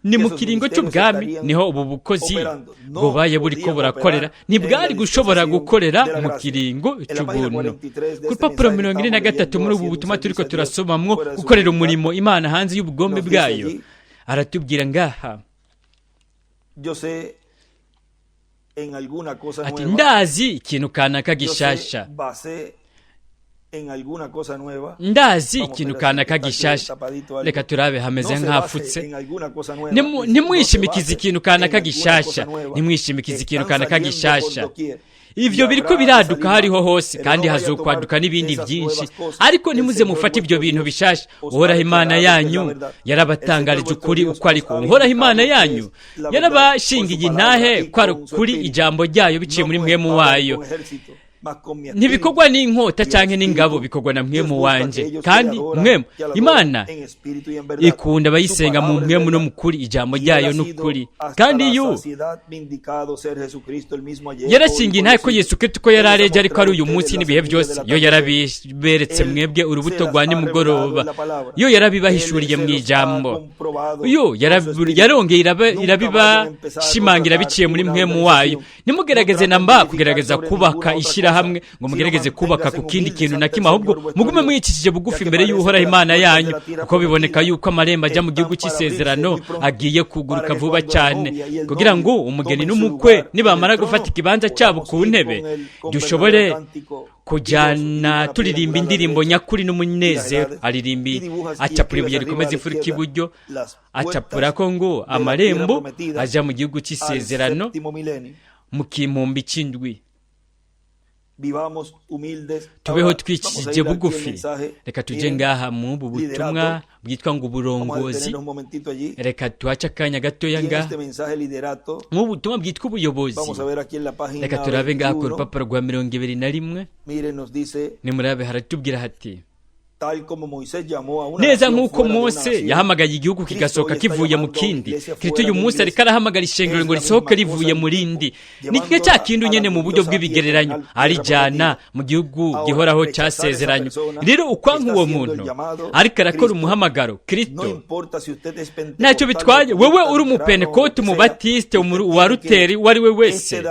ni mu kiringo cy'ubwami niho ubu bukozi bubaye buri ko burakorera, ntibwari gushobora gukorera mu kiringo cy'ubuntu. Ku rupapuro 43 muri ubu butumwa turiko turasomamwo gukorera umurimo Imana hanze y'ubugombe bwayo, aratubwira ngaha ati ndazi ikintu kanaka gishasha, ndazi ikintu kanaka gishasha. Reka turabe hameze nk'ahafutse. Ntimwishimikize ikintu kanaka gishasha, ntimwishimikize ikintu kanaka gishasha. Ivyo biriko biraduka hariho hose, kandi hazokwaduka n'ibindi byinshi, ariko ntimuze mufate ibyo bintu bishasha. Uhoraho Imana yanyu yarabatangarije ukuri uko ariko. Uhoraho Imana yanyu yarabashingiye intahe ko ari ukuri ijambo ryayo biciye muri mwemu wayo. Ntibikorwa n'inkota cyangwa n'ingabo, bikorwa na mwemu wanje. Kandi mwemu Imana ikunda abayisenga mu mwemu no mu kuri, ijambo ryayo n'ukuri. Kandi iyo yarashingiye ntayo ko Yesu Kristo ko yari areje ariko ari uyu munsi n'ibihe byose, yo yarabiberetse mwebwe urubuto rwa nimugoroba, yo yarabibahishuriye mu ijambo, yo yarongeye irabibashimangira biciye muri mwemu wayo. Ntimugerageze na mba kugerageza kubaka ishyirahamwe ngo mugerageze kubaka ku kindi kintu na kimwe, ahubwo mugume mwicishije bugufi imbere y'Uhoraho Imana yanyu, kuko biboneka yuko amarembo ajya mu gihugu cy'isezerano agiye kuguruka vuba cyane, kugira ngo umugeni n'umukwe nibamara gufata ikibanza cyabo ku ntebe, dushobore kujyana turirimba indirimbo nyakuri n'umunezero. Aririmbi acapura ibuye rikomeza imfuruka iburyo, acapura ko ngo amarembo ajya mu gihugu cy'isezerano mu kimpumbi cy'indwi. Tubeho twicishije bugufi. Reka tujye ngaha mu ubu butumwa bwitwa ngo uburongozi. Reka tuhace akanya gatoya ngaha mu butumwa bwitwa ubuyobozi. Reka turabe ngaha ku rupapuro rwa 21. Nimurabe, haratubwira hati: neza nk'uko Mose yahamagaye igihugu kigasohoka kivuye mu kindi, Kristo uyu munsi ariko arahamagara ishengero ngo risohoke rivuye mu rindi. Ni kimwe cya kindi nyene mu buryo bw'ibigereranyo, arijyana mu gihugu gihoraho cyasezeranye. Rero ukwanka uwo muntu ariko arakora umuhamagaro Kristo, ntacyo bitwaye wewe uri umupentekote, umubatiste, uwa Ruteri, uwo ari we wese,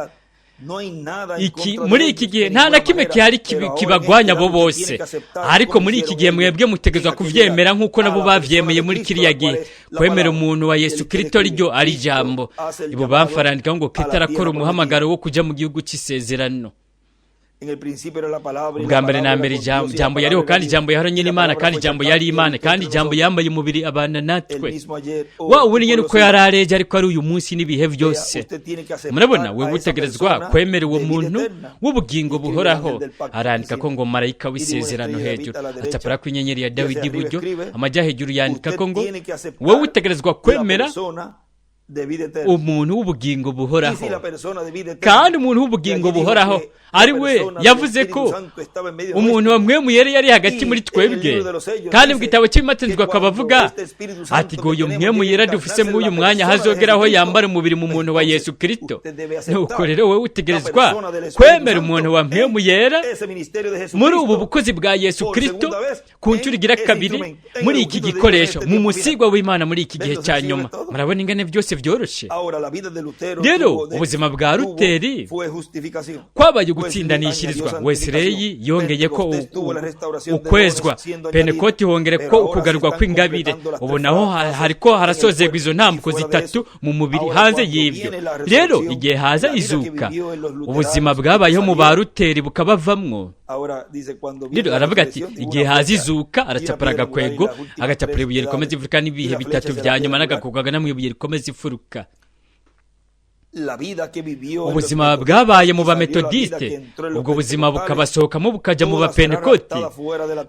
muri iki gihe nta na kimwe gihari kibagwanya abo bose, ariko muri iki gihe mwebwe mutegerezwa kuvyemera nk'uko nabo bavyemeye muri kiriya gihe. Kwemera umuntu wa Yesu Kristo ryo ari ijambo. Ibubamfu arandika ngo Kristo arakora umuhamagaro wo kuja mu gihugu cy'isezerano. Ubwa mbere na mbere ijambo yariho, kandi ijambo yahoranye n'Imana, kandi ijambo yari Imana, kandi ijambo yambaye umubiri abana natwe. Wa ubu nyine uko yari areje ariko ari uyu munsi n'ibihe byose. Murabona, wewe utegerezwa kwemera uwo muntu w'ubugingo buhoraho. Arandika ko ngo marayika w'isezerano hejuru acapura ku inyenyeri ya Dawidi iburyo, amajya hejuru yandika ko ngo wowe utegerezwa kwemera umuntu w'ubugingo buhoraho. Kandi umuntu w'ubugingo buhoraho ari we yavuze ko umuntu wa mwemu yari yari hagati muri twebwe. Kandi mu gitabo cy'ibimatinzwe akaba avuga ati ngo uyu mwemu yera dufise muri uyu mwanya hazogeraho yambara umubiri mu muntu wa Yesu Kristo. Nuko rero wowe utegerezwa kwemera umuntu wa mwemu yera muri ubu bukozi bwa Yesu Kristo ku nshuro igira kabiri muri iki gikoresho, mu musigwa w'Imana muri iki gihe cya nyuma. Murabona ingane byose byoroshe. Rero ubuzima bwa Ruteri kwabaye ugutsindanishirizwa. Wesileyi yongeye ko ukwezwa, Pentekoti hongere ko ukugarurwa kw'ingabire. Ubu naho hariko harasozerwa izo ntambuko zitatu mu mubiri hanze y'ibyo. Rero igihe haza izuka, ubuzima bwabayeho mu ba Ruteri bukabavamwo. Rero aravuga ati igihe haza izuka, aracapura agakwego, agacapura ibuye rikomeza imfuruka n'ibihe bitatu bya nyuma, n'agakwego kagana mu ibuye rikomeza imfuruka. Ubuzima bwabaye mu bametodiste, ubwo buzima bukabasohokamo bukajya mu bapentekoti,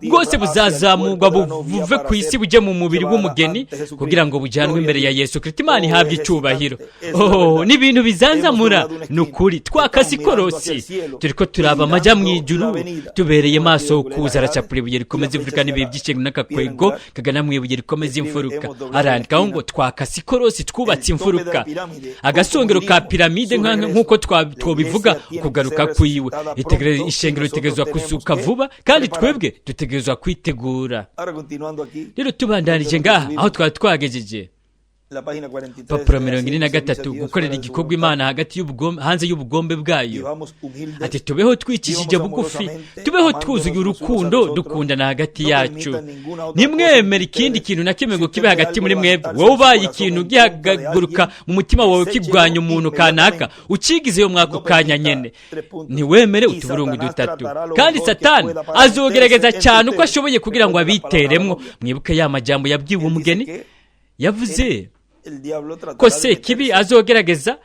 bwose buzazamurwa buve ku isi bujye mu mubiri w'umugeni kugira ngo bujyanwe imbere ya Yesu Kristo. Imana ihabwe icyubahiro. Oh, ni ibintu bizanzamura, ni ukuri. Twakase ikorosi, turiko turaba amajya mu ijuru, tubereye maso kuza. Aracapura ibuye rikomeza imfuruka n'ibihe by'ishengo n'akakwego kagana mu ibuye rikomeza imfuruka. Arandikaho ngo twakase ikorosi, twubatse imfuruka. Agasongero ka piramide nk'uko twobivuga, kugaruka kwiwe. Ishengero ritegerezwa kuzuka vuba, kandi twebwe dutegerezwa kwitegura. Rero tubandanije ngaha aho twari twagejeje, papuro 43, gukorera igikorwa Imana hagati y'ubugombe, hanze y'ubugombe bwayo. Ati tubeho twicishije bugufi, tubeho twuzuye urukundo, dukundana hagati yacu. Ntimwemere ikindi kintu na kimwe ngo kibe hagati muri mwebwe. Wowe ubaye ikintu gihaguruka mu mutima wawe kigwanya umuntu kanaka, ucigizeyo mwako kanya nyene. Ntiwemere utuburungu dutatu. Kandi Satani azogerageza cyane uko ashoboye kugira ngo abiteremwo. Mwibuke ya majambo yabwiwe umugeni, yavuze ko Sekibi azogerageza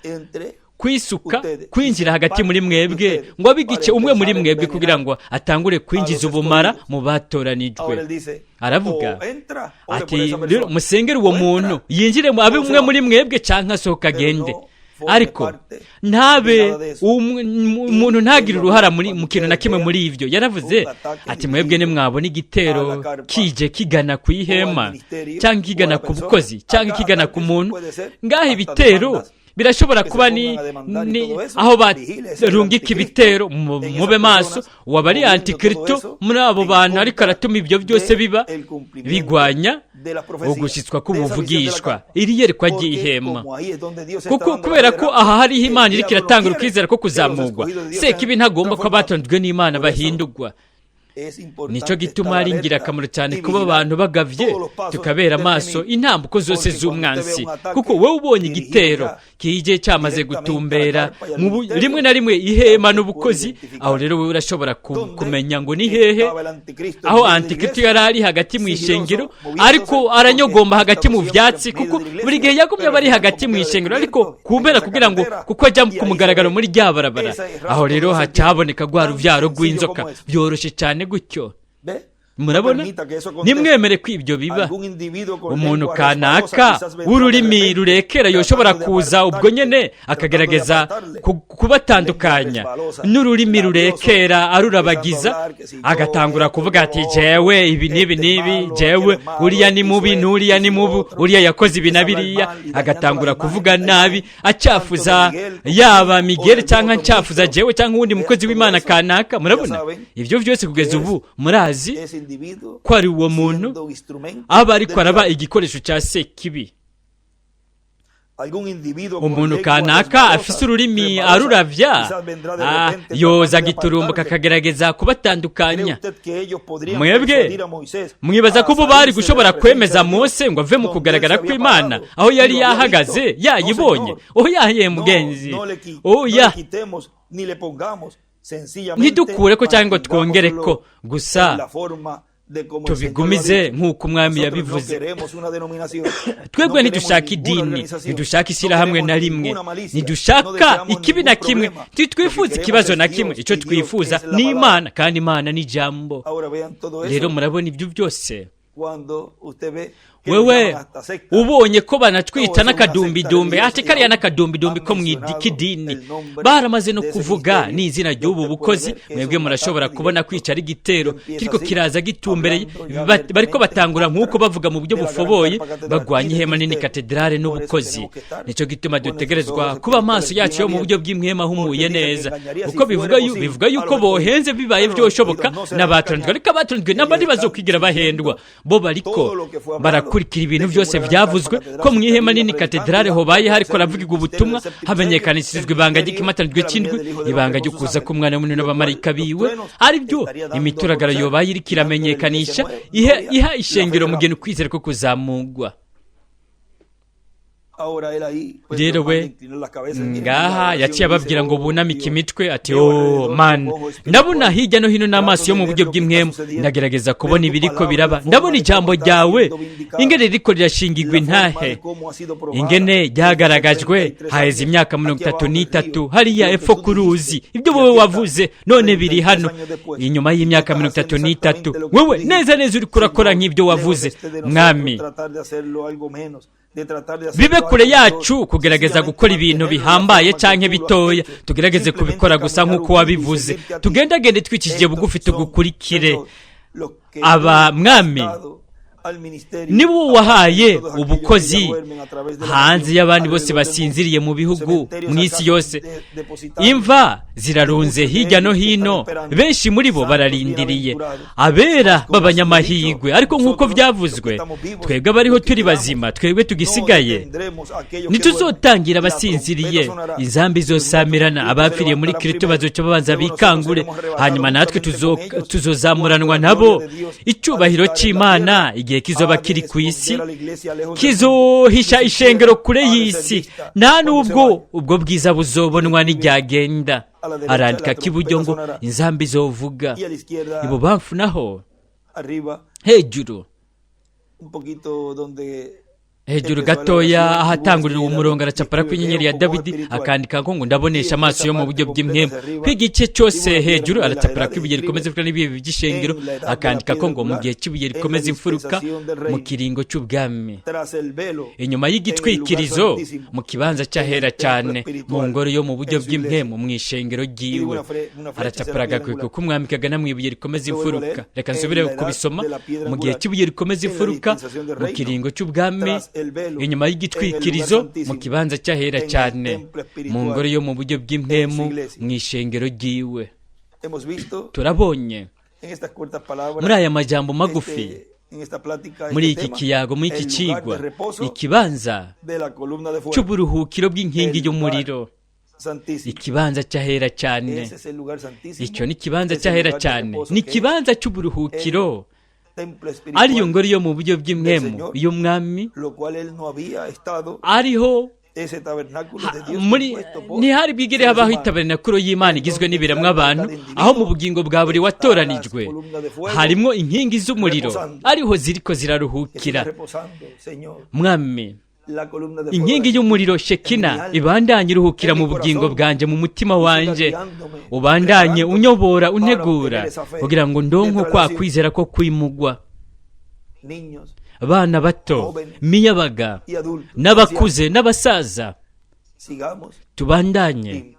kwisuka kwinjira hagati muri mwebwe ngo abigice umwe muri mwebwe kugira ngo atangure kwinjiza ubumara mu batoranijwe. Aravuga ati musengere uwo muntu yinjire abe umwe muri mwebwe canke asohoka agende. Ariko ntabe umuntu ntagire uruhara mu kintu na kimwe muri ibyo. Yaravuze ati mwebwe nimwabona igitero kije kigana ku ihema, cyangwa kigana ku bukozi, cyangwa kigana ku muntu, ngaho ibitero birashobora kuba ni aho barungika ibitero, mube maso, waba ari antikristo muri abo bantu, ariko aratuma ibyo byose biba bigwanya ugushyitswa k'ubuvugishwa, iri yerekwa ry'ihema. Kuko kubera ko aha hariho Imana iriko iratanga ukwizera ko kuzamugwa, sekibi ntagomba ko abatonzwe n'Imana bahindurwa. Nicyo gituma ari ingirakamaro cyane kuba abantu bagavye, tukabera amaso intambuko zose z'umwansi, kuko wowe ubonye igitero kije cyamaze gutumbera rimwe na rimwe ihema n'ubukozi, aho rero wowe urashobora kumenya ngo ni hehe aho antikristo yari ari hagati mu ishengero, ariko aranyogomba hagati mu vyatsi, kuko buri gihe yagumye bari hagati mu ishengero, ariko kumpera kugira ngo kuko ajya ku mugaragaro muri rya barabara, aho rero hacaboneka rwa ruvyaro rw'inzoka byoroshe cyane gutyo. Murabona, nimwemere ko ibyo biba. Umuntu kanaka w'ururimi rurekera yoshobora kuza ubwo nyene akagerageza kubatandukanya n'ururimi rurekera arurabagiza, agatangura kuvuga ati jewe ibi n'ibi n'ibi, jewe uriya ni mubi n'uriya ni mubi, uriya yakoze ibi na biriya, agatangura kuvuga nabi acafuza yaba Miguel cyangwa ncafuza jewe cyangwa uwundi mukozi w'Imana kanaka. Murabona ibyo byose kugeza ubu murazi ko ari uwo muntu aba ariko araba igikoresho cya sekibi. Umuntu kanaka afise ururimi aruravya yoza giturumbuka akagerageza kubatandukanya. Mwebwe mwibaza ko ubu bari gushobora kwemeza Mose ngo ave mu kugaragara kw'Imana aho yari yahagaze yayibonye? Oya mugenzi, oya, ntidukure ko cyangwa ngo twongere ko, gusa tubigumize nk'uko umwami yabivuze. Twebwe ntidushaka idini, ntidushaka ishyirahamwe na rimwe, ntidushaka ikibi na kimwe, ntitwifuza ikibazo na kimwe. Icyo twifuza ni Imana, kandi Imana ni ijambo. Rero murabona ibyo byose. Wewe ubonye ko banatwita n'akadumbidumbi, ati kariya n'akadumbidumbi ko mu kidini, baramaze no kuvuga n'izina ry'ubu bukozi. Mwebwe murashobora kubona kwicara igitero kiriko kiraza gitumbereye, bariko batangura nk'uko bavuga mu buryo bufoboye, bagwanya ihema nini katedrale n'ubukozi. Nicyo gituma dutegerezwa kuba amaso yacu yo mu buryo bw'imwema ahumuye neza, kuko bivuga yuko bohenze bibaye byoshoboka n'abatonzwe, ariko abatonzwe nabo ntibazokwigira bahendwa, bo bariko barakurikira ibintu byose byavuzwe ko mu ihema nini katedrale hobaye hariko aravugirwa ubutumwa, hamenyekanishirizwa ibanga ry'ikimatanijwe cy'indwi, ibanga ryo kuza k'umwana w'umuntu n'abamarayika biwe, ari byo imituragaro yobaye iriko iramenyekanisha iha ishengero mugeni ukwizera ko kuzamugwa. Rero we ngaha yaciye ababwira ngo bunamike imitwe, ati oh man, ndabona hirya no hino n'amaso yo mu buryo bw'imwemu, ndagerageza kubona ibiriko biraba, ndabona ijambo ryawe ingene ririko rirashingirwa intahe, ingene ryagaragajwe haheze imyaka 33 hariya epfo ku ruzi, ibyo wowe wavuze none biri hano inyuma y'imyaka 33. Wewe neza neza uriko urakora nk'ibyo wavuze mwami. Bibe kure yacu kugerageza gukora ibintu bihambaye canke bitoya, tugerageze kubikora gusa nk'uko wabivuze, tugendagende twikishije bugufi tugukurikire. Aba mwami nibo wahaye ubukozi hanze y'abandi bose basinziriye mu bihugu mu isi yose. Imva zirarunze hirya no hino, benshi muri bo bararindiriye abera b'abanyamahirwe. Ariko nk'uko byavuzwe, twebwe abariho turi bazima, twebwe tugisigaye, ntituzotangira abasinziriye. Inzambi zosamirana, abapfiriye muri Kristo bazoca babanza bikangure, hanyuma natwe tuzozamuranwa nabo. Icyubahiro cy'Imana igihe kizoba kiri ku isi kizohisha ishengero kure y'isi, nta nubwo ubwo bwiza buzobonwa n'iryagenda. Arandika k'iburyo ngo inzambi zovuga, ibubamfu naho hejuru Hejuru gatoya ahatangurira uwo murongo aracapara ko inyenyeri ya Dawidi, akandika ko ngo ndabonesha amaso yo mu buryo bw'impwemu. Kw'igice cyose hejuru aracapara ko ibuye rikomeza imfuruka n'ibihe by'ishengero, akandika ko ngo mu gihe cy'ibuye rikomeza imfuruka, mu kiringo cy'ubwami, inyuma y'igitwikirizo, mu kibanza cy'ahera cyane, mu ngoro yo mu buryo bw'impwemu, mu ishengero ryiwe. Aracapara agakweko k'umwami kagana mu ibuye rikomeza imfuruka. Reka nsubire kubisoma: mu gihe cy'ibuye rikomeza imfuruka, mu kiringo cy'ubwami, inyuma y'igitwikirizo, mu kibanza cy'ahera cyane, mu ngoro yo mu buryo bw'impwemu, mu ishengero ryiwe. Turabonye muri aya majambo magufi, muri iki kiyago, muri iki cigwa, ikibanza cy'uburuhukiro bw'inkingi y'umuriro, ikibanza cy'ahera cyane. Icyo ni ikibanza cy'ahera cyane, ni ikibanza cy'uburuhukiro, ariyo ngoro yo mu buryo bw'impwemu y'umwami, ariho muri ntihari bwigere habaho itabernakulo y'Imana igizwe n'ibiremwa abantu, aho mu bugingo bwa buri watoranijwe harimo inkingi z'umuriro, ariho ziriko ziraruhukira. Mwami, inkingi y'umuriro Shekina ibandanye iruhukira mu bugingo bwanjye, mu mutima wanjye, ubandanye unyobora, untegura kugira ngo ndonko kwa kwizera ko kwimugwa. Abana bato, miyabaga, n'abakuze n'abasaza, tubandanye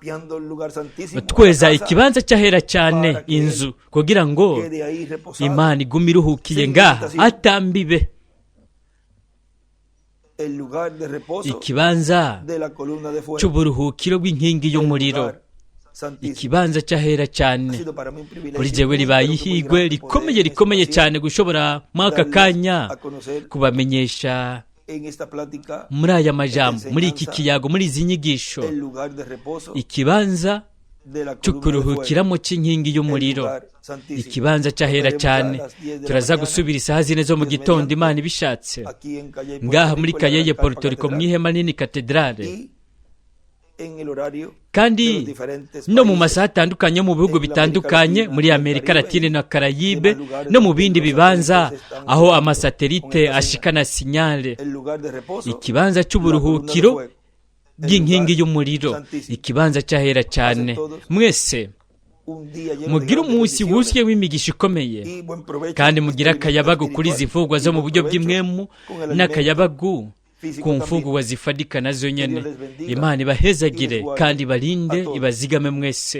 tweza ikibanza cy'ahera cyane, inzu, kugira ngo Imana igume iruhukiye ngaha atambibe. Ikibanza cy'uburuhukiro bw'inkingi y'umuriro, ikibanza cy'ahera cyane. Kuri jewe ribaye ihigwe rikomeye, rikomeye cyane gushobora muri aka kanya kubamenyesha muri aya majambo, muri iki kiyago, muri izi nyigisho, ikibanza cy'ukuruhukiramo cy'inkingi y'umuriro, ikibanza cy'ahera cyane. Turaza gusubira isaha 4 zo mu gitondo, Imana ibishatse, ngaha muri Kayeye Puerto Rico, mu ihema nini katedrale, kandi no mu masaha atandukanye mu bihugu bitandukanye, muri Amerika Latine na Karayibe, no mu bindi bibanza aho amasatelite ashikana sinyale. Ikibanza cy'uburuhukiro bw'inkingi y'umuriro, ikibanza cy'ahera cyane. Mwese mugire umunsi wuzuye w'imigisha ikomeye, kandi mugire akayabagu kuri izi mfungwa zo mu buryo bw'impwemu, n'akayabagu ku mfungwa zifadika nazo nyene. Imana ibahezagire kandi ibarinde, ibazigame mwese.